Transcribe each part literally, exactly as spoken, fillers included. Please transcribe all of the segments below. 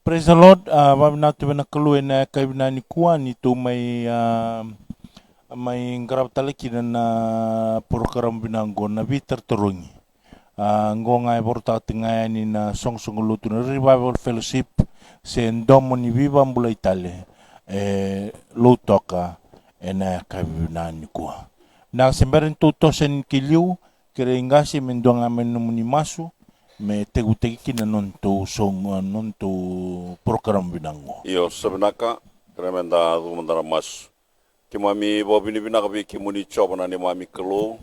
Praise the Lord. A, vavinavinaka tu vei na Kalou ena yakavi vinaka nikua ni tou mai, a, mai qarava tale kina na porokaramu vinaka oqo na veitarotarogi. A, oqo ga e vakarautaka tiko ga yani na soqosoqo lotu na Revival Fellowship se Domo ni Veivakabulai Tale e Lautoka ena yakavi vinaka nikua. Vinaka, se bera ni tou toso yani ki liu, kerei qase me dua ga mai na nomuni masu me tekivutaki kina na nodatou soqo, na nodatou porokaramu vinaka oqo. Io, sa vinaka, kerei meda cuva mada na masu. Keimami vakavinavinaka vei kemuni Jiova na neimami Kalou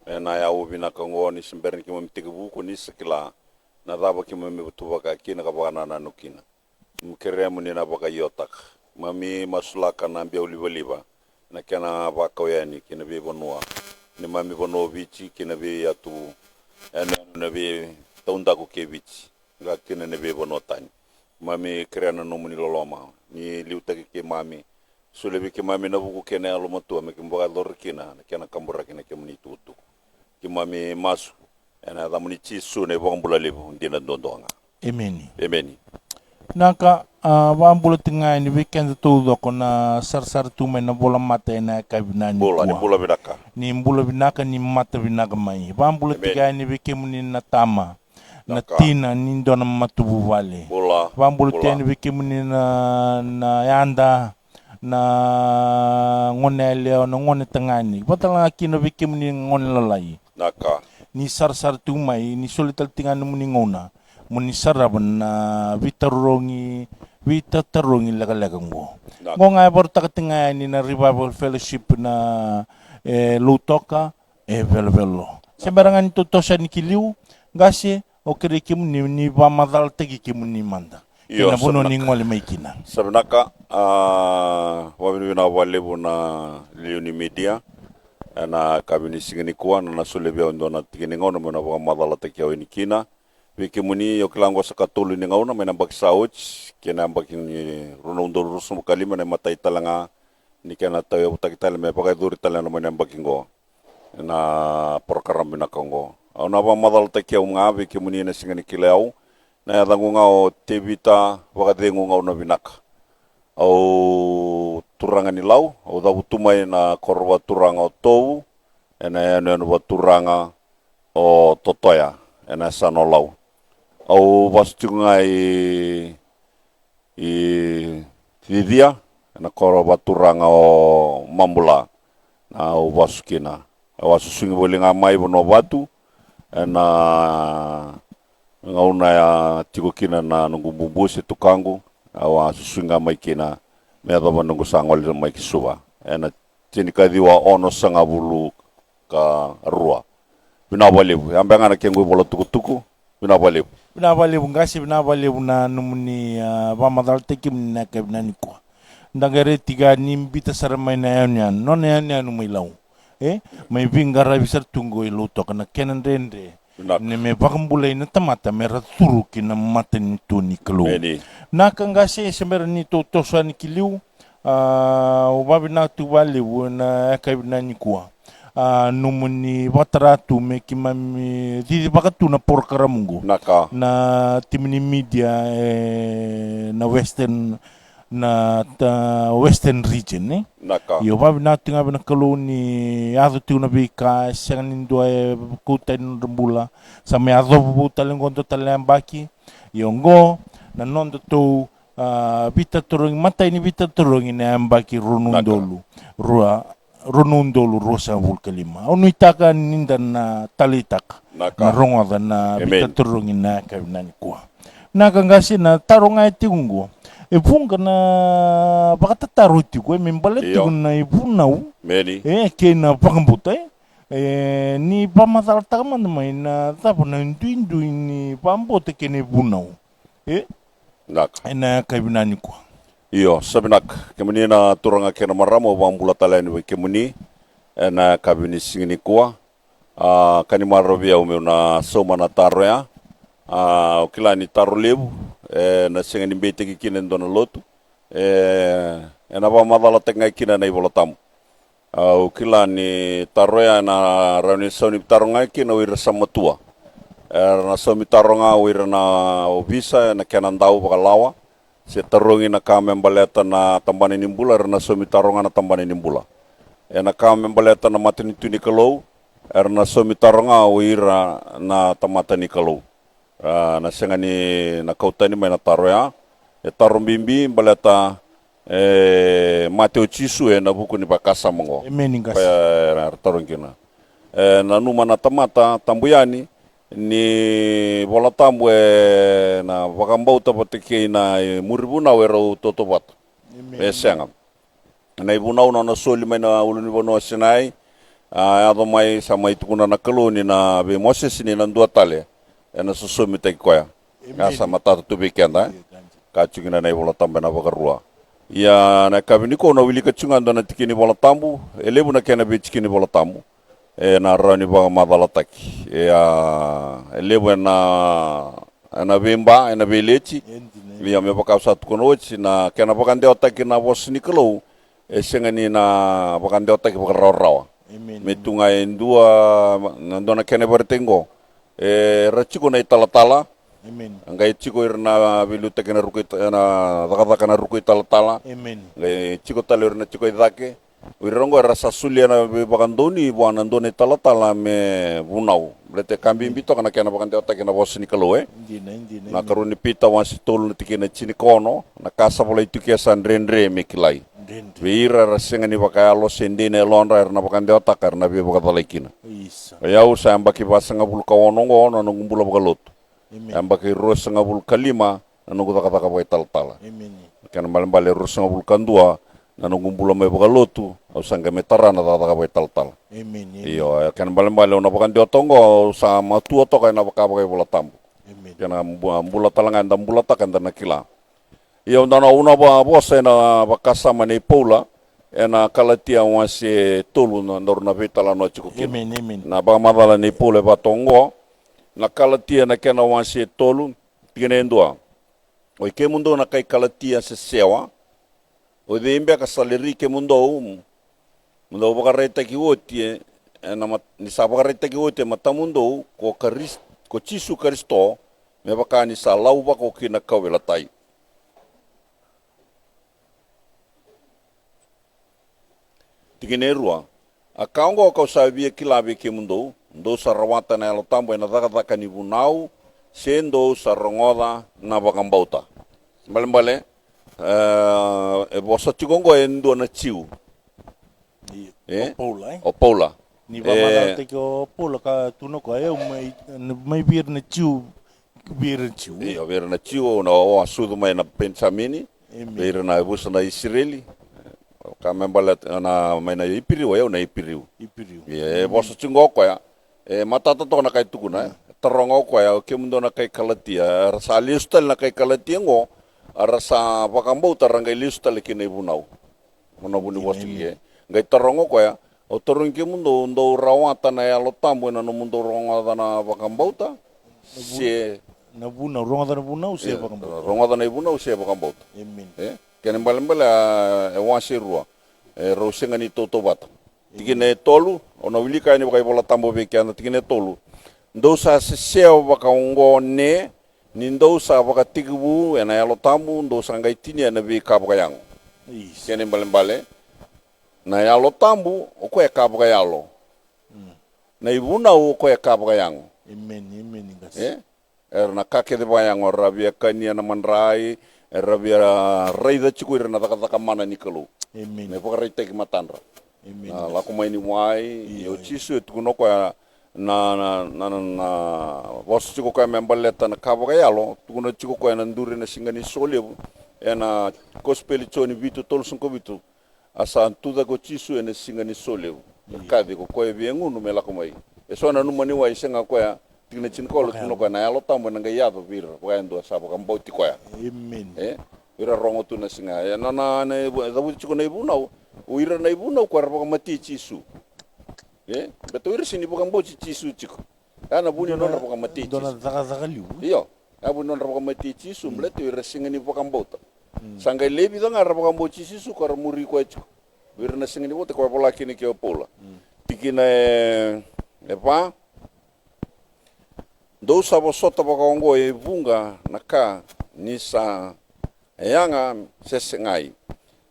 ena yakavi vinaka oqo ni se bera ni keimami tekivu, ko ni sa kila na cava keimami tu vaka kina ka vakanananu kina. Keimami kerea mo ni na vakaiotaka. Keimami masulaka na biau livaliva ena kena vakau yani ki na veivanua, neimami vanua o Viti, ki na veiyatu, yanuyanu, na veitaudaku kei Viti, ka kina na veivanua tani. Keimami kerea na nomuni loloma ni liutaki keimami, solia vei keimami na vuku kei na yalomatua me keimami vakayacora kina na kena kaburaki na kemuni itukutuku. Keimami masu ena yacamuni Jisu na iVakabula levu dina duadua ga. Emeni. Emeni. Vinaka, a, vakabula tiko ga yani vei keda taucoko na sarasara tu mai na volamata ena yakavi vinaka nikua. Bula, ni bula vinaka. Ni bula vinaka, ni mata vinaka mai. Vakabula tiko ga yani vei kemuni na tama, na tina ni dua na matavuvale. Bula. Vakabula tiko yani vei kemuni na, na yada, na gone yalewa, na gone tagane, vakatalega kina vei kemuni na gone lalai. Vinaka. Ni sarasara tu mai, ni solia tale tiko ga na nomuni gauna mo ni sarava na veitarogi, veitarotarogi lekaleka oqo. Vinaka. Oqo ga e vakarautaka tiko ga yani na Revival Fellowship na, e, Lautoka e Velovelo. Se bera ga ni tou toso yani ki liu, qase, au kerei kemuni ni vakamacalataki kemuni mada kei na vanua ni gole mai kina. Sa vinaka, a, vakavinavinaka vakalevu na liu ni media ena yakavi ni siga nikua, na, na solia vei au e dua na tiki ni gauna meu na vakamacalataki au yani kina vei kemuni. Au kila oqo sa ikatolu ni gauna mai na yabaki sa oti kei na yabaki ni rua na udolu ruasagavulu ka lima, na imatai tale ga ni kena tauyavutaki tale me vakayacori tale mai na yabaki oqo na porokaramu vinaka oqo. Au na vakamacalataki au ga vei kemuni na sega ni kilai au. Na yacaqu ga o Tevita Vakacegu Gaunavinaka. Au turaga ni Lau, au cavutu mai na koro vakaturaga o Tovu, ena yanuyanu vakaturaga o Totoya, ena yasana o Lau. Au vasu tiko ga i i Cicia, ena koro vakaturaga o Mabula, na au vasu kina. Au a susugi voli ga mai Vanuavatu ena gauna e tiko kina na noqu bubu se tukaqu. Au a susugi ga mai kina me yacova noqu sa gole mai ki Suva ena tinikaciwa onosagavulu ka rua. Vinaka vakalevu. Ya beka ga na kequ ivola tukutuku. Vinaka vakalevu. Vinaka vakalevu qase, vinaka vakalevu na nomuni, a, vakamacalataki kemuni na yakavi vinaka nikua. Da qai raica tiko ni biuta sara mai na yanuyanu, nona yanuyanu mai Lau, e, mai veiqaravi sara tu oqo i Lautoka, na kena dredre. Vinaka. Ni me vakabulai na tamata me ra curu ki na matanitu ni Kalou. Emeni. Vinaka qase, se bera ni tou toso yani ki liu, a, au vakavinavinaka tu vakalevu ena yakavi vinaka nikua. A, nomuni vakatara tu me keimami cicivaka tu na porokaramu oqo. Vinaka. Na timi ni media, e, na Western, na, ta, Western Region, e? Vinaka. Io, vakavinavinaka tiko ga vei na Kalou ni yaco tiko na veika, e sega ni dua e kauta yani na nodra bula. Sa mai yacova vou tale oqo dua tale na yabaki. Io, oqo na nodatou, a, veitarotarogi, matai ni veitarotarogi na yabaki rua na udolu, rua, rua na udolu ruasagavulu ka lima. Au nuitaka ni da na taleitaka na rogoca na veitarotarogi na yakavi vinaka nikua. Vinaka qase, na taro ga e tiko oqo, e vuqa na vakatataro tiko, e, me baleta tiko na ivunau, e, kei na vakabauta, e. E, ni vakamacalataka mada mai na cava na duidui ni vakabauta kei na ivunau, e? Vinaka. Ena yakavi vinaka nikua. Io, sa vinaka. Kemuni na turaga kei na marama, au vakabula tale yani vei kemuni ena yakavi ni siga nikua. A, ka ni marau vei au meu na sauma na taro ya. A, au kila ni taro levu, e, na sega ni beitaki kina e dua na lotu. E, ena vakamacalataki ga kina na iVola Tabu. Au kila ni taro ya ena rawa ni saumi taro ga kina o ira sa matua. Era na saumi taro ga o ira na ovisa ena kena dau vakalawa. se tarogi na ka me baleta na tabana ni bula, era na saumi taro ga na tabana ni bula. E na ka me baleta na matanitu ni Kalou, era na saumi taro ga o ira na tamata ni Kalou. A, na sega ni na kau tani mai na taro ya. E taro bibi baleta e mate o Jisu e na vuku ni vakasama oqo. Emeni, qase. Koya era tarogi kina. E nanuma na tamata tabu yani ni Vola Tabu e na vakabauta vata kei na, e, muri vunau e rau tautauvata. Emeni. E sega. Na ivunau na nona soli mai na ulunivanua o Sinai, a yaco mai, sa mai tukuna na Kalou ni na, vei Mosese ni na dua tale e na sosomitaki koya. Emeni. Ya sa matata tu vei keda, e? Io, ka tiko kina na iVola Tabu e na vakarua. Ia na yakavi nikua au na wilika tiko ga e dua na tikina ni Vola Tabu, e levu na kena veitikina ni Vola Tabu e na rawa ni vakamacalataki. Ia, e levu e na, e na veiba, e na veileti. Ia me vaka au sa tukuna oti, na kena vakadewataki na vosa ni Kalou e sega ni na vakadewataki vakarawarawa. Emeni. Me tu ga e dua, na dua na kena ivakaraitaki oqo. Era tiko na italatala. Emeni. A qai tiko ira na veiliutaki na ruku i ta-, na cakacaka na ruku italatala. Emeni. Qai tiko tale ira na tiko i cake. O ira oqo era sa solia na veivakadonui vua na dua na italatala me vunau. Baleta e ka bibi toka na kena vakadewataki na vosa ni Kalou, e? Dina, dina, na emeni. Karua ni Pita wase tolu na tikina e tinikaono, na ka sa volai tu ke sa dredre me kilai. Dredre. Vei ira era sega ni vakayalo se dei na yalodra era na vakadewataka era na veivakacalai kina. Isa. O yau sa yabaki vasagavulu ka ono oqo na noqu bula vakalotu. Emeni. Yabaki ruasagavulu ka lima na noqu cakacaka vakaitalatala. Emeni. Kena balebale ruasagavulu ka dua na noqu bula mai vakalotu, au sa qai mai tara na cakacaka vakaitalatala. Emeni, emeni. Io, e kena balebale au na vakadewa toka oqo, au sa matua toka e na vaka vakaivolatabu. Emeni. Kena bu-, bula tale ga eda bulataka eda na kila. Ia, au na, au na va-, vosa e na vakasama nei Paula e na Kalatia wase tolu, na daru na veitalanoa tiko kina. Emeni, emeni. Na vakamacala nei Paula e vaka oqo, na Kalatia na kena wase tolu, tikina e dua. Oi kemudou na kai Kalatia sesewa, o cei beka sa leri kemudou, mo dou vakaraitaki oti e, e na mat-, ni sa vakaraitaki oti e matamudou ko Karis-, ko Jisu Karisito, me vaka ni sa lauvako ki na kauveilatai. Tikina e rua. A ka oqo kau sa via kila vei kemudou, dou sa rawata na Yalo Tabu e na cakacaka ni vunau, se dou sa rogoca na vakabauta. Balebale, e, e vosa tiko oqo e dua na Jiu. Io. E? O Paula, e? O Paula. Ni vakamacalataki o Paula ka tukuna o koya, e, au mai, mai vei ira na Jiu, vei ira na Jiu. Io, vei ira na Jiu, na, o a sucu mai na Penijamini. Emeni. Vei ira na yavusa na Isireli. Ka me baleta na, mai na Iperiu, o yau na Iperiu. Iperiu. Ia, e vosa tiko o koya. E matata toka na ka e tukuna, e. Taroga o koya, o kemudou na kai Kalatia, era sa lesu tale na kai Kalatia oqo, era sa vakabauta, era qai lesu tale ki na ivunau. Mo na vu ni vosa tiko, e. Qai taroga o koya, au tarogi kemudou, dou rawata na Yalo Tabu e na nomudou rogoca na vakabauta, se na vunau, rogoca na vunau se vakabauta. Rogoca na ivunau se vakabauta. Emeni. E? Kena balebale, a, e wase rua. E rau sega ni tautauvata. Tikina e tolu, au na wilika yani vakaivolatabu vei keda, tikina e tolu. Dou sa sesewa vaka oqo ne, ni dou sa vakatekivu e na Yalo Tabu, dou sa qai tinia na veika vakayago. Isa. Kena ibalebale, na Yalo Tabu, o koya e ka vakayalo. Mm. Na ivunau, o koya e ka vakayago. Emeni, emeni, qase. E? Era na ka kece vakayago, era via kania na madrai, era via raica tiko ira na cakacaka mana ni Kalou. Emeni. Me vakaraitaki matadra. Emeni. Na lako mai ni wai, io, io. O Jisu e tukuna o koya na, na, na, na, na vosa tiko o koya me baleta na ka vakayalo, tukuna tiko o koya na duri na siga ni solevu, e na kosipeli Joni vitu tolusagavulu ka vitu. A sa tucake o Jisu e na siga ni solevu. Io. Kaci ko koya via gunu me lako mai. E so na numa ni wai sega koya, tikina tinikawalu, tukuna o koya na Yalo Tabu e na qai yaco vei ira vakayadua sa vakabauti koya. Emeni. E? Ira rogo tu na siga. E na, na, na, e cavuti tiko na ivunau. O ira na ivunau ko era vakamatei Jisu. E? Beta o ira sega ni vakabauti Jisu tiko. Ya na vu ni nodra vakamatei Jisu. Dua na cakacaka liu. Io. Ya vu ni nodra vakamatei Jisu, mm, baleta o ira sega ni vakabauta. Mm. Sa qai levu ga era vakabauti Jisu, ko era muri koya tiko. O ira na sega ni vauta, ko e vola kina ke o Paula. Mm. Tikina e, e va. Dou sa vosota vaka oqo e vuqa na ka ni sa, e yaga se segai.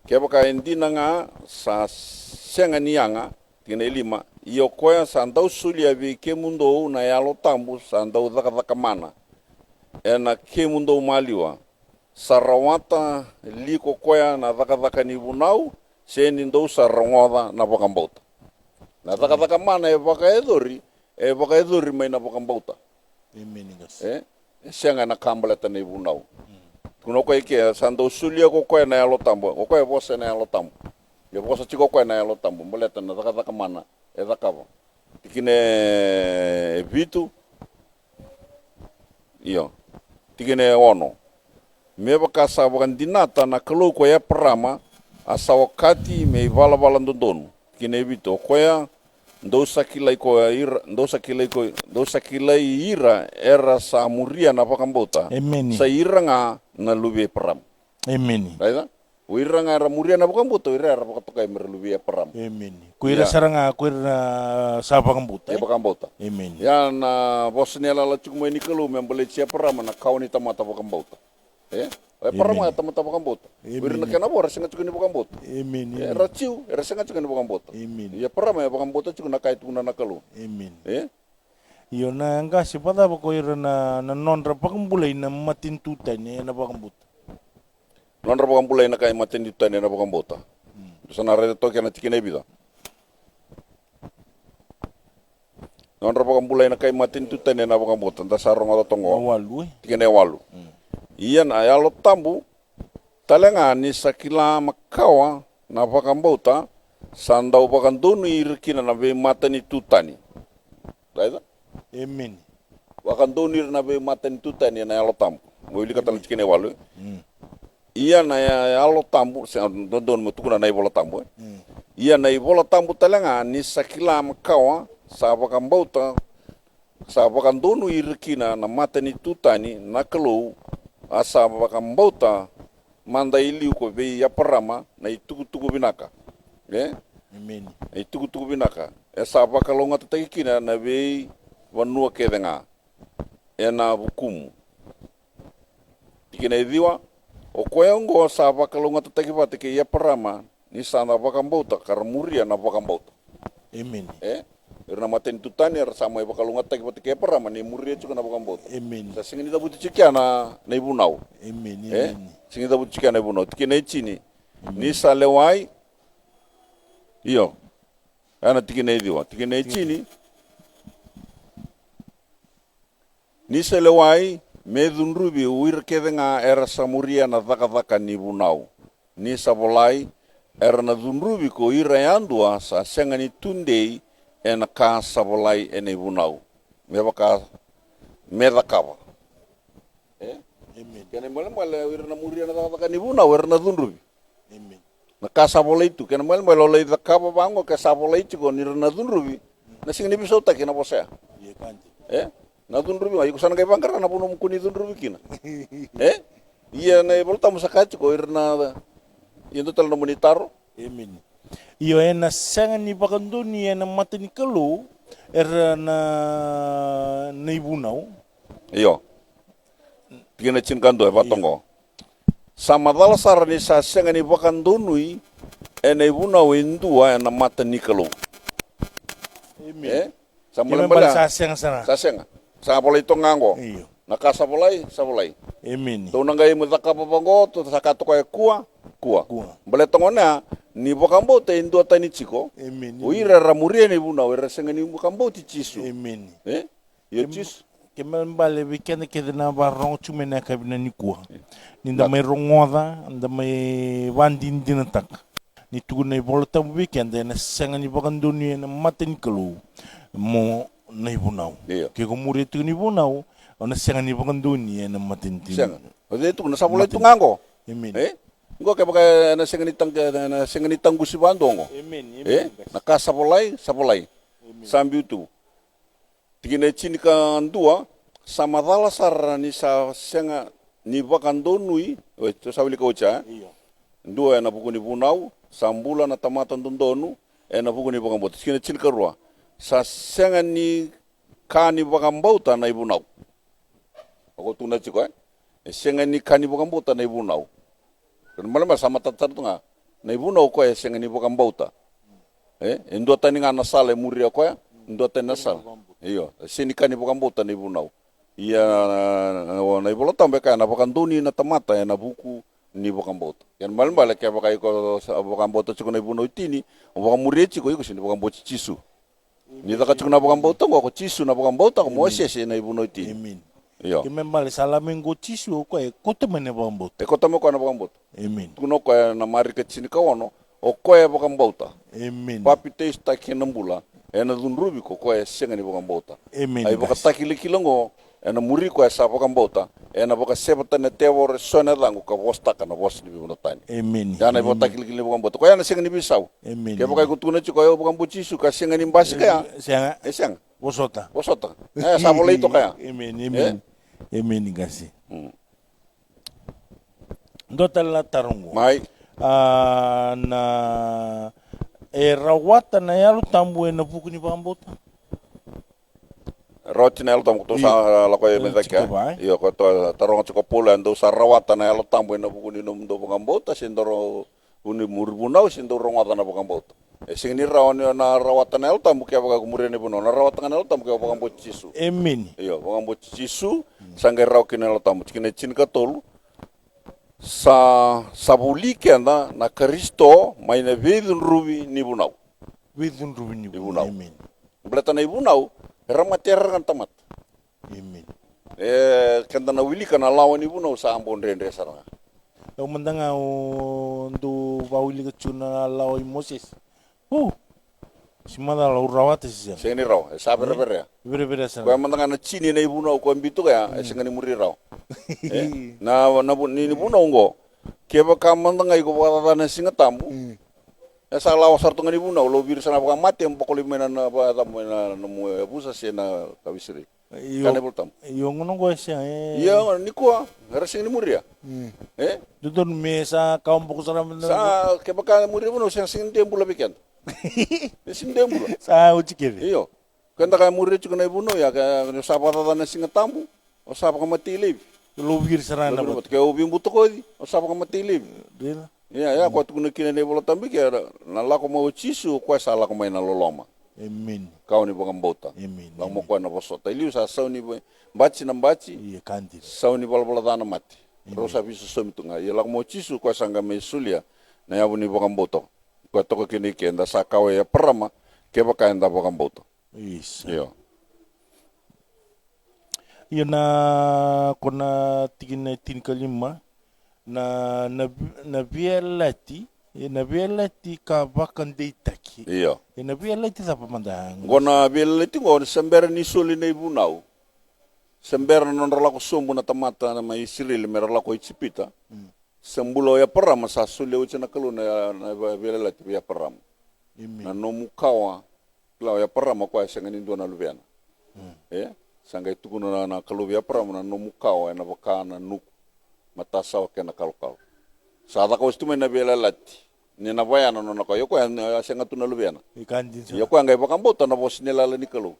Kevaka e dina ga sa sega ni yaga, tikina e lima, ia o koya sa dau solia vei kemudou na Yalo Tabu sa dau cakacaka mana ena kemudou maliwa. Sa rawata li ko koya na cakacaka ni vunau, se ni dou sa rogoca na vakabauta? Na cakacaka mana e vakayacori, e vakayacori mai na vakabauta. Emeni, qase. E? E sega ena ka baleta na ivunau. Tukuna o koya i ke, sa dau solia ko koya na Yalo Tabu. O koya e vosa ena Yalo Tabu. E vosa tiko o koya na Yalo Tabu baleta na cakacaka mana e cakava. Tikina e vitu. Io. Tikina e ono. Me vaka sa vakadinata na Kalou ko Eparama, a sa okati me ivalavala dodonu. Tikina e vitu. O koya, dou sa kilai ko ira, dou sa kilai ko, dou sa kilai ira era sa muria na vakabauta. Emeni. Sa ira ga na luve i Eparama. Emeni. Raica? O ira ga era muria na vakabauta, o ira era vakatokai me ra luve i Eparama. Emeni. Ko ira, ia, sara ga, ko ira na sa vakabauta, e, e? Vakabauta. Emeni. Ia na vosa ni yalayala tiko mai ni Kalou me baleti Eparama na kawa ni tamata vakabauta. E? O Eparama, emeni, e tamata vakabauta. Emeni. O ira na kena vo era sega tiko ni vakabauta. Emeni. E, emeni. Era Jiu, era sega tiko ni vakabauta. Emeni. Ia Eparama e vakabauta tiko na ka e tukuna na Kalou. Emeni. E? Io, na qase, vakacava ko ira na, na nodra vakabulai na matanitu tani ena vakabauta? Nodra vakabulai na kai matanitu tani ena vakabauta. Mm. Sa na raica toka na tikina e vica. Nodra vakabulai na kai matanitu tani ena vakabauta. Da sa rogoca toka qo. Na walu, e? Tikina e walu. Mm. Ia na Yalo Tabu tale ga ni sa kila makawa na vakabauta, sa dau vakadonui ira kina na veimatanitu tani. Raica? Emeni. Vakadonui ira na veimatanitu tani ena Yalo Tabu. Mo wilika tale na tikina e walu. Mm. Ia na ya-, Yalo Tabu, se dodonu mo tukuna na iVola Tabu, e? Mm. Ia na iVola Tabu tale ga ni sa kila makawa, sa vakabauta, sa vakadonui ira kina na matanitu tani na Kalou, a sa vakabauta mada i liu ko vei Eparama na itukutuku vinaka. E? Emeni. Na itukutuku vinaka. E sa vakalougatataki kina na veivanua kece ga ena vukumu. Tikina e ciwa, o koya oqo sa vakalougatataki vata kei Eparama ni sa na vakabauta ka ra muria na vakabauta. Emeni. E? Ira na matanitu tani era sa mai vakalougatataki vata kei Eparama ni muria tiko na vakabauta. Emeni. Sa sega ni cavuti tiko kea na, na ivunau. Emeni, e? Emeni. Sega ni cavuti tiko kea na ivunau. Tikina e tini. Emeni. Ni sa lewai. Io. Ena tikina e ciwa. Tikina e tini. Ni sa lewai me cudruvi o ira kece ga era sa muria na cakacaka ni vunau. Ni sa volai, era na cudruvi ko ira yadua sa sega ni tudei ena ka sa volai ena ivunau. Me vaka me cakava. E? Emeni. Kena ibalebale o ira na muria na cakacaka ni vunau era na cudruvi. Emeni. Na ka sa volai tu, kena ibalebale o lai cakava vaqo ke sa volai tiko ni ra na cudruvi, na sega ni veisautaki na vosa ya. Ia, ka dina. E? Na cudruvi ga, iko sa na qai vaqara na vanua mo kua ni cudruvi kina. E? Ia na iVola Tabu sa kaya tiko, ira na, ia dua tale na nomuni taro. Emeni. Io, ena sega ni vakadonui ena mata ni Kalou era na, na ivunau. Io. Tikina tinikadua e vaka oqo. Sa macala sara ni sa sega ni vakadonui ena ivunau e dua ena mata ni Kalou. Emeni. E? Sa kena ibalebale sa sega sara. Sa sega. Sa volai toka ga oqo. Io. Na ka sa volai, sa volai. Emeni. Tou na qai mai cakava vaqo, tou sa kaya toka e kua, kua. Kua. Baleta gona ni vakabauta e duatani tiko. Emeni. O ira era muria na ivunau era sega ni vakabauti Jisu. Emeni. E? Io, Jisu. Kena ibalebale vei keda kece na vakarorogo tiko mai na yakavi nikua. Ni da mai rogoca, da mai vakadinadinataka. Ni tukuna na iVola Tabu vei keda, ena sega ni vakadonui ena mata ni Kalou mo na ivunau. Io. Ke ko muria tiko na ivunau, o na sega ni vakadonui ena mata ni Kalou. Sega. O cei tukuna sa volai tu ga oqo? Emeni. E? Oqo kevaka ena sega ni taq-, ena sega ni taqusi vakadua oqo. Emeni, emeni. E? Na ka sa volai, sa volai. Emeni. Sa biu tu. Tikina e tinikadua, sa macala sara ni sa sega ni vakadonui, oi, tou sa wilika oti ya, e? Io. Dua ena vuku ni vunau, sa bula na tamata dodonu ena vuku ni vakabauta. Tikina e tinikarua, sa sega ni ka ni vakabauta na ivunau. Oqo tukuna tiko, e? E sega ni ka ni vakabauta na ivunau. Kena ibalebale sa matata sara tu ga na ivunau o koya e sega ni vakabauta. E, e dua tani ga na sala e muria o koya, dua tani na sala. Io, e sega ni ka ni vakabauta na ivunau. Ia na, na, na iVola Tabu e kaya na vakadonui na tamata ena vuku ni vakabauta. Kena ibalebale kevaka iko sa vakabauta tiko na ivunau e tini, o vakamuria tiko, iko sega ni vakabauti Jisu. Ni caka tiko na vakabauta oqo, ko Jisu na vakabauta, ko Mosese na ivunau e tini. Amen. Io. Kena ibalebale sa lako mai oqo o Jisu, o koya e kauta mai na vakabauta. E kauta mai o koya na vakabauta. Amen. Tukuna o koya na Marika tinikaono, o koya e vakabauta, amen, papitaisotaki ena bula, ena cudruvi ko koya e sega ni vakabauta. Amen, guys. A ivakatakilakila oqo, ena muri koya sa vakabauta, ena vakaseva tani na tevoro eso na yacaqu ka vosataka na vosa ni veivanua tani. Amen. Ya na ivakatakilakila ni vakabauta. Koya na sega ni veisau. Amen. Kevaka iko tukuna tiko, "Au vakabauti Jisu," ka sega ni basika ya. Sega. E sega. Vosota. Vosota. E, sa volai toka ya. Amen, amen. E? Amen, guys. Mm. Dua tale na taro oqo. Mai. A, na, e rawata na Yalo Tabu ena vuku ni vakabauta? Rawati na Yalo Tabu, ko tou sa lako mai cake. Io, ko tou taroga tiko o Paula, e dou sa rawata na Yalo Tabu ena vuku ni nomudou vakabauta, se dou ra-, vuni muri vunau, se dou rogoca na vakabauta. E sega ni rawa ni na rawata na Yalo Tabu kevaka ko muria na ivunau. Na rawata ga na Yalo Tabu ke o vakabauti Jisu. Amen. Io, vakabauti Jisu, sa qai rawa kina na Yalo Tabu. Tikina e tinikatolu, sa, sa vuli keda na Karisito mai na veicudruvi ni vunau. Veicudruvi ni vunau. Amen. Baleta na ivunau, e ra mate, e ra ga na tamata. Amen. E, keda na wilika na lawa ni vunau sa bau dredre sara ga. Au mada ga au dau vakawilika tu na lawa i Mosese. O, se macala au rawata se sega? Sega ni rawa, e sa vereverea. Vereverea sara. Koya mada ga na tini na ivunau koya biu toka ya, e sega ni muri rawa. E, na, na vu-, ni, ni vunau oqo, kevaka mada ga iko vakacacana na Siga Tabu, mm, e sa lawa sara tu ga ni vunau, lau viri sara na vakamate, boko laivi mai na, na, vakacabu mai na, na nomu yavusa se na kawa i Isireli. Io, ka na iVola Tabu. Io, gauna oqo e sega, e. Io, nikua, era sega ni muria. Mm. E? Dodonu me sa kawa boko sara mai na. Sa, kevaka muria vunau, sega, sega ni dua e bula vei keda. E sega ni dua e bula. Sa oti kece. Io. Keda ka muria tiko na ivunau ya, ke o sa vakacacana na Siga Tabu, o sa vakamatei laivi. Lau viri sara na vatu. Ke o veibutakoci, o sa vakamatei laivi. Dina. Ia, ia, koya tukuna kina na iVola Tabu ke, na lako mai o Jisu, o koya sa lako mai na loloma. Amen. Kawa ni vakabauta. Amen. Lako mai o koya na vosota. E liu sa sau ni va-, bati na bati. Ia, ka dina. Sau ni valavala ca na mate. Amen. Rau sa veisosomi tu ga. Ia lako mai o Jisu, o koya sa qai mai solia na yavu ni vakabauta. Koya toka kina i ke, da sa kawa i Eparama, kevaka eda vakabauta. Isa. Io. Io, na, ko na tikina e tinikalima, na, na, na veiyalayalati, e na veiyalayalati ka vakadeitaki. Io. E na veiyalayalati cava mada? Qo na veiyalayalati qo, se bera ni soli na ivunau, se bera na nodra lako sobu na tamata na mai Isireli me ra lako i Ijipita. Mm. Sa bula o Eparama, sa solia oti na Kalou na, na veiyalayalati vei Eparama. Amen. Na nomu kawa, kila o Eparama o koya e sega ni dua na luvena. Mm. E? Sa qai tukuna na, na Kalou vei Eparama, na nomu kawa ena vaka na nuku, matasawa kei na kalokalo. Sa caka oti tu mai na veiyalayalati. Ni na vaya na nona kawa, ia o koya e sega tu na luvena. Ia o koya qai vakabauta na vosa ni yalayala ni Kalou.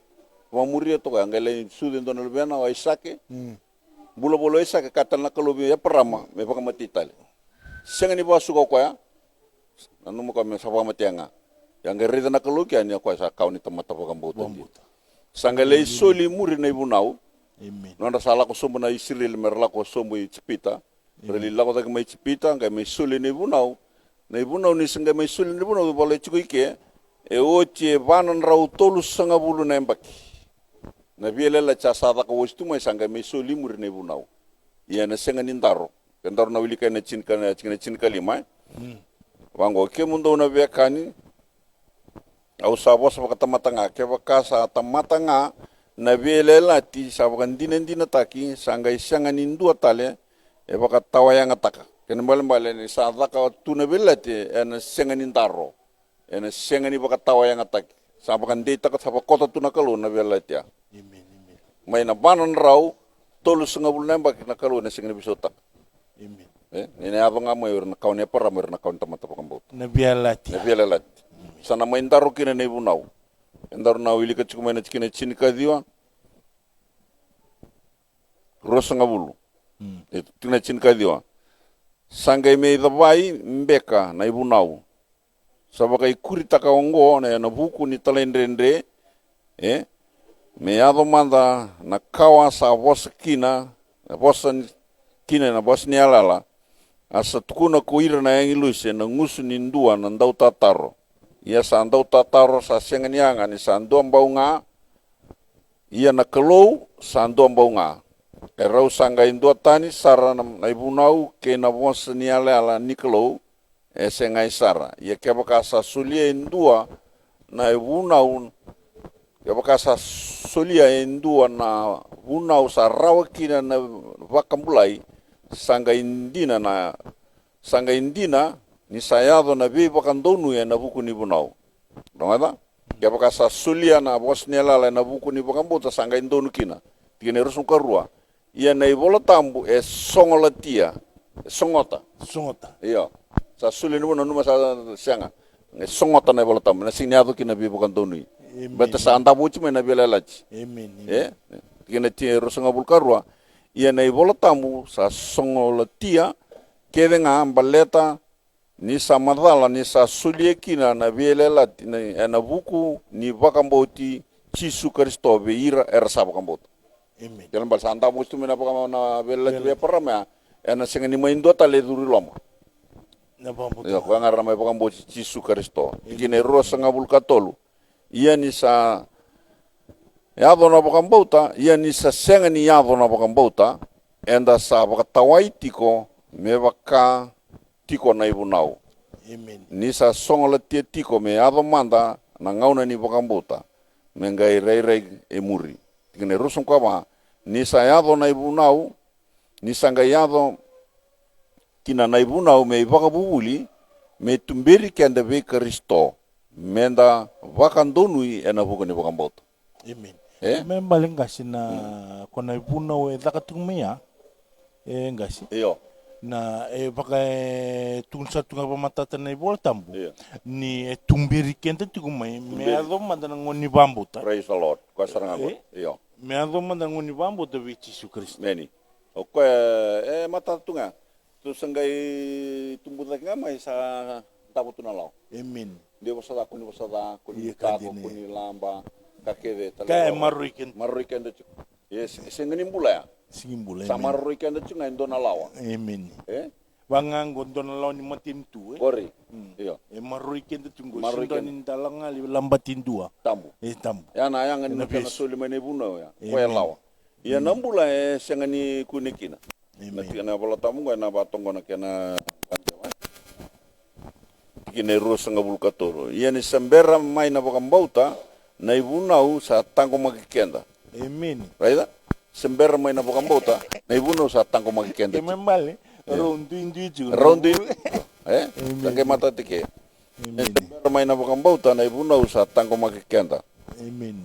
Vakamuria toka, qai lai sucu e dua na luvena, o Aisake. Mm. Bula voli o Aisake, kaya tale na Kalou vei Eparama me vakamatei tale. Sega ni vakasuka o koya, nanuma o koya me sa vakamatea ga. Ia qai raica na Kalou kea ni o koya sa kawa ni tamata vakabauta dina. Sa qai lai soli i muri na ivunau. Amen. Nodra sa lako sobu na Isireli me ra lako sobu i Ijipita. Ra lai lako cake mai Ijipita, qai mai soli na ivunau. Na ivunau ni sa qai mai soli na ivunau, vale tiko i ke, e oti e va na drau tolusagavulu na yabaki. Na veiyalayalati sa caka oti tu mai, sa qai mai soli i muri na ivunau. Ia ena sega ni daro. Ke daru na wilika ena tinika, na tikina tinikalima, e? Mm. Vaqo, kemudou na veiwekani, au sa vosa vakatamata ga, kevaka sa tamata ga na veiyalayalati sa vakadinadinataki, sa qai sega ni dua tale e vakatawayagataka. Kena ibalebale ni sa caka tu na veiyalayalati, ena sega ni daro, ena sega ni vakatawayagataki. Sa vakadeitaka, sa vakota tu na Kalou na veiyalayalati ya. Amen, amen. Mai na va na drau tolusagavulu na yabaki na Kalou ena sega ni veisautaka. Amen. E, ni na yaco ga mai o ira na kawa nei Eparama, o ira na kawa ni tamata vakabauta. Na veiyalayalati. Na veiyalayalati. Amen. Sa na mai daro kina na ivunau. E daru na wilika tiko mai na tikina e tinikaciwa. Ruasagavulu. Mm. E, tikina e tinikaciwa. Sa qai mai cavai beka na ivunau. Sa vakaikuritaka oqo na, na vuku ni talaidredre, e? Me yaco mada na kawa sa vosa kina, na vosa ni, kina na vosa ni yalayala, a sa tukuna ko ira na agilosi ena gusu ni dua na dautataro. Ia sa dautataro sa sega ni yaga ni sa dua bau ga, ia na Kalou sa dua bau ga. E rau sa qai duatani sara na, na ivunau kei na vosa ni yalayala ni Kalou, e segai sara. Ia kevaka sa solia e dua na ivunau, kevaka sa solia e dua na vunau sa rawa kina na vakabulai, sa qai dina na, sa qai dina ni sa yaco na veivakadonui ena vuku ni vunau. Rogoca? Kevaka sa solia na vosa ni yalayala ena vuku ni vakabauta, sa qai donu kina. Tikina e ruasagavulu ka rua. Ia na iVola Tabu e sogolatia, e sogota. Sogota. Io. Sa solia ni vuna, numa sa sega. E sogota na iVola Tabu, na sega ni yaco kina na veivakadonui. Amen. Baleta sa davo oti mai na veiyalayalati. Amen, amen. E? Tikina e ruasagavulu ka rua. Ia na iVola Tabu sa sogolatia kece ga baleta ni sa macala ni sa solia kina na veiyalayalati, na, ena vuku ni vakabauti Jisu Karisito vei ira era sa vakabauta. Amen. Kena ibalebale sa davo oti tu mai na vaka, na veiyalayalati vei Eparama ya, ena sega ni mai dua tale e curu i loma. Na vakabauta. Io, koya ga era mai vakabauti Jisu Karisito. Amen. Tikina e ruasagavulu ka tolu. Ia ni sa yaco na vakabauta, ia ni sa sega ni yaco na vakabauta, eda sa vakatawai tiko me vaka tiko na ivunau. Amen. Ni sa sogolatia tiko me yaco mada na gauna ni vakabauta, me qai rairai e muri. Tikina e ruasagavulu ka va, ni sa yaco na ivunau, ni sa qai yaco kina na ivunau me ivakavuvuli, me tuberi keda vei Karisito, meda vakadonui ena vuku ni vakabauta. Amen. E? Me bale qasi na, ko na ivunau e caka tiko mai ya. E qasi. Io. Na, e vaka e tukuna sara tu ga vakamatata na iVola Tabu. Io. Ni e tuberi keda tiko mai, me yaco mada na gauna ni vakabauta. Praise the Lord. Koya sara ga qo. E? Io. Me yaco mada na gauna ni vakabauta vei Jisu Karisito. Emeni. O koya, e matata tu ga. Tou sa qai tubu cake ga mai sa davo tu na lawa. Amen. De vosa ca, kua ni vosa ca, kua ni matata, kua ni laba, ka kece tale. Ka e maroroi keda. Maroroi keda tiko. E, se, sega ni bula ya. Sega ni bula, sa amen. Maroroi keda tiko ga e dua na lawa. Amen. E? Vaka ga qo dua na lawa ni matanitu, e? Qori. Mm. Io. E maroroi keda tiko qo. Maroroi keda. Sega ni da lako ga lai labati dua. Tabu. E tabu. Ya na yaga ni na kena soli mai na ivunau ya. Amen. Koya lawa. Ia na bula e sega ni kune kina. Amen. Na tikina na iVola Tabu qo ena vakatoqona kena tikina e ruasagavulu ka tolu. Ia ni se bera mai na vakabauta, na ivunau sa taqomaki keda. Amen. Raica? Se bera mai na vakabauta, na ivunau sa taqomaki keda. Ke me bale, e. Rau duidui tiko. Rau dui. E? Amen. Sa qai matata tiko. Amen. Se bera mai na vakabauta, na ivunau sa taqomaki keda. Amen.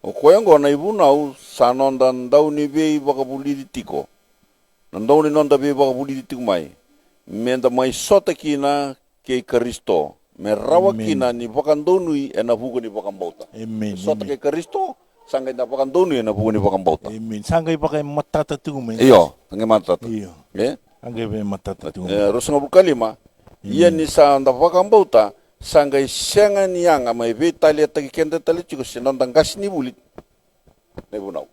O koya oqo na ivunau sa noda dauniveivakavulici tiko. Na dau ni noda veivakavulici tiko mai. Meda mai sota kina kei Karisito. Me rawa kina ni vakadonui ena vuku ni vakabauta. Amen. Sota kei Karisito, sa qai da vakadonui ena vuku ni vakabauta. Amen. Sa qai vakamatata tiko mai. Io, sa qai matata. Io. E? Sa qai vakamatata tiko mai. E, ruasagavulu ka lima. Ia ni sa da vakabauta, sa qai sega ni yaga me veitaliataki keda tale tiko se noda qasenivuli na ivunau.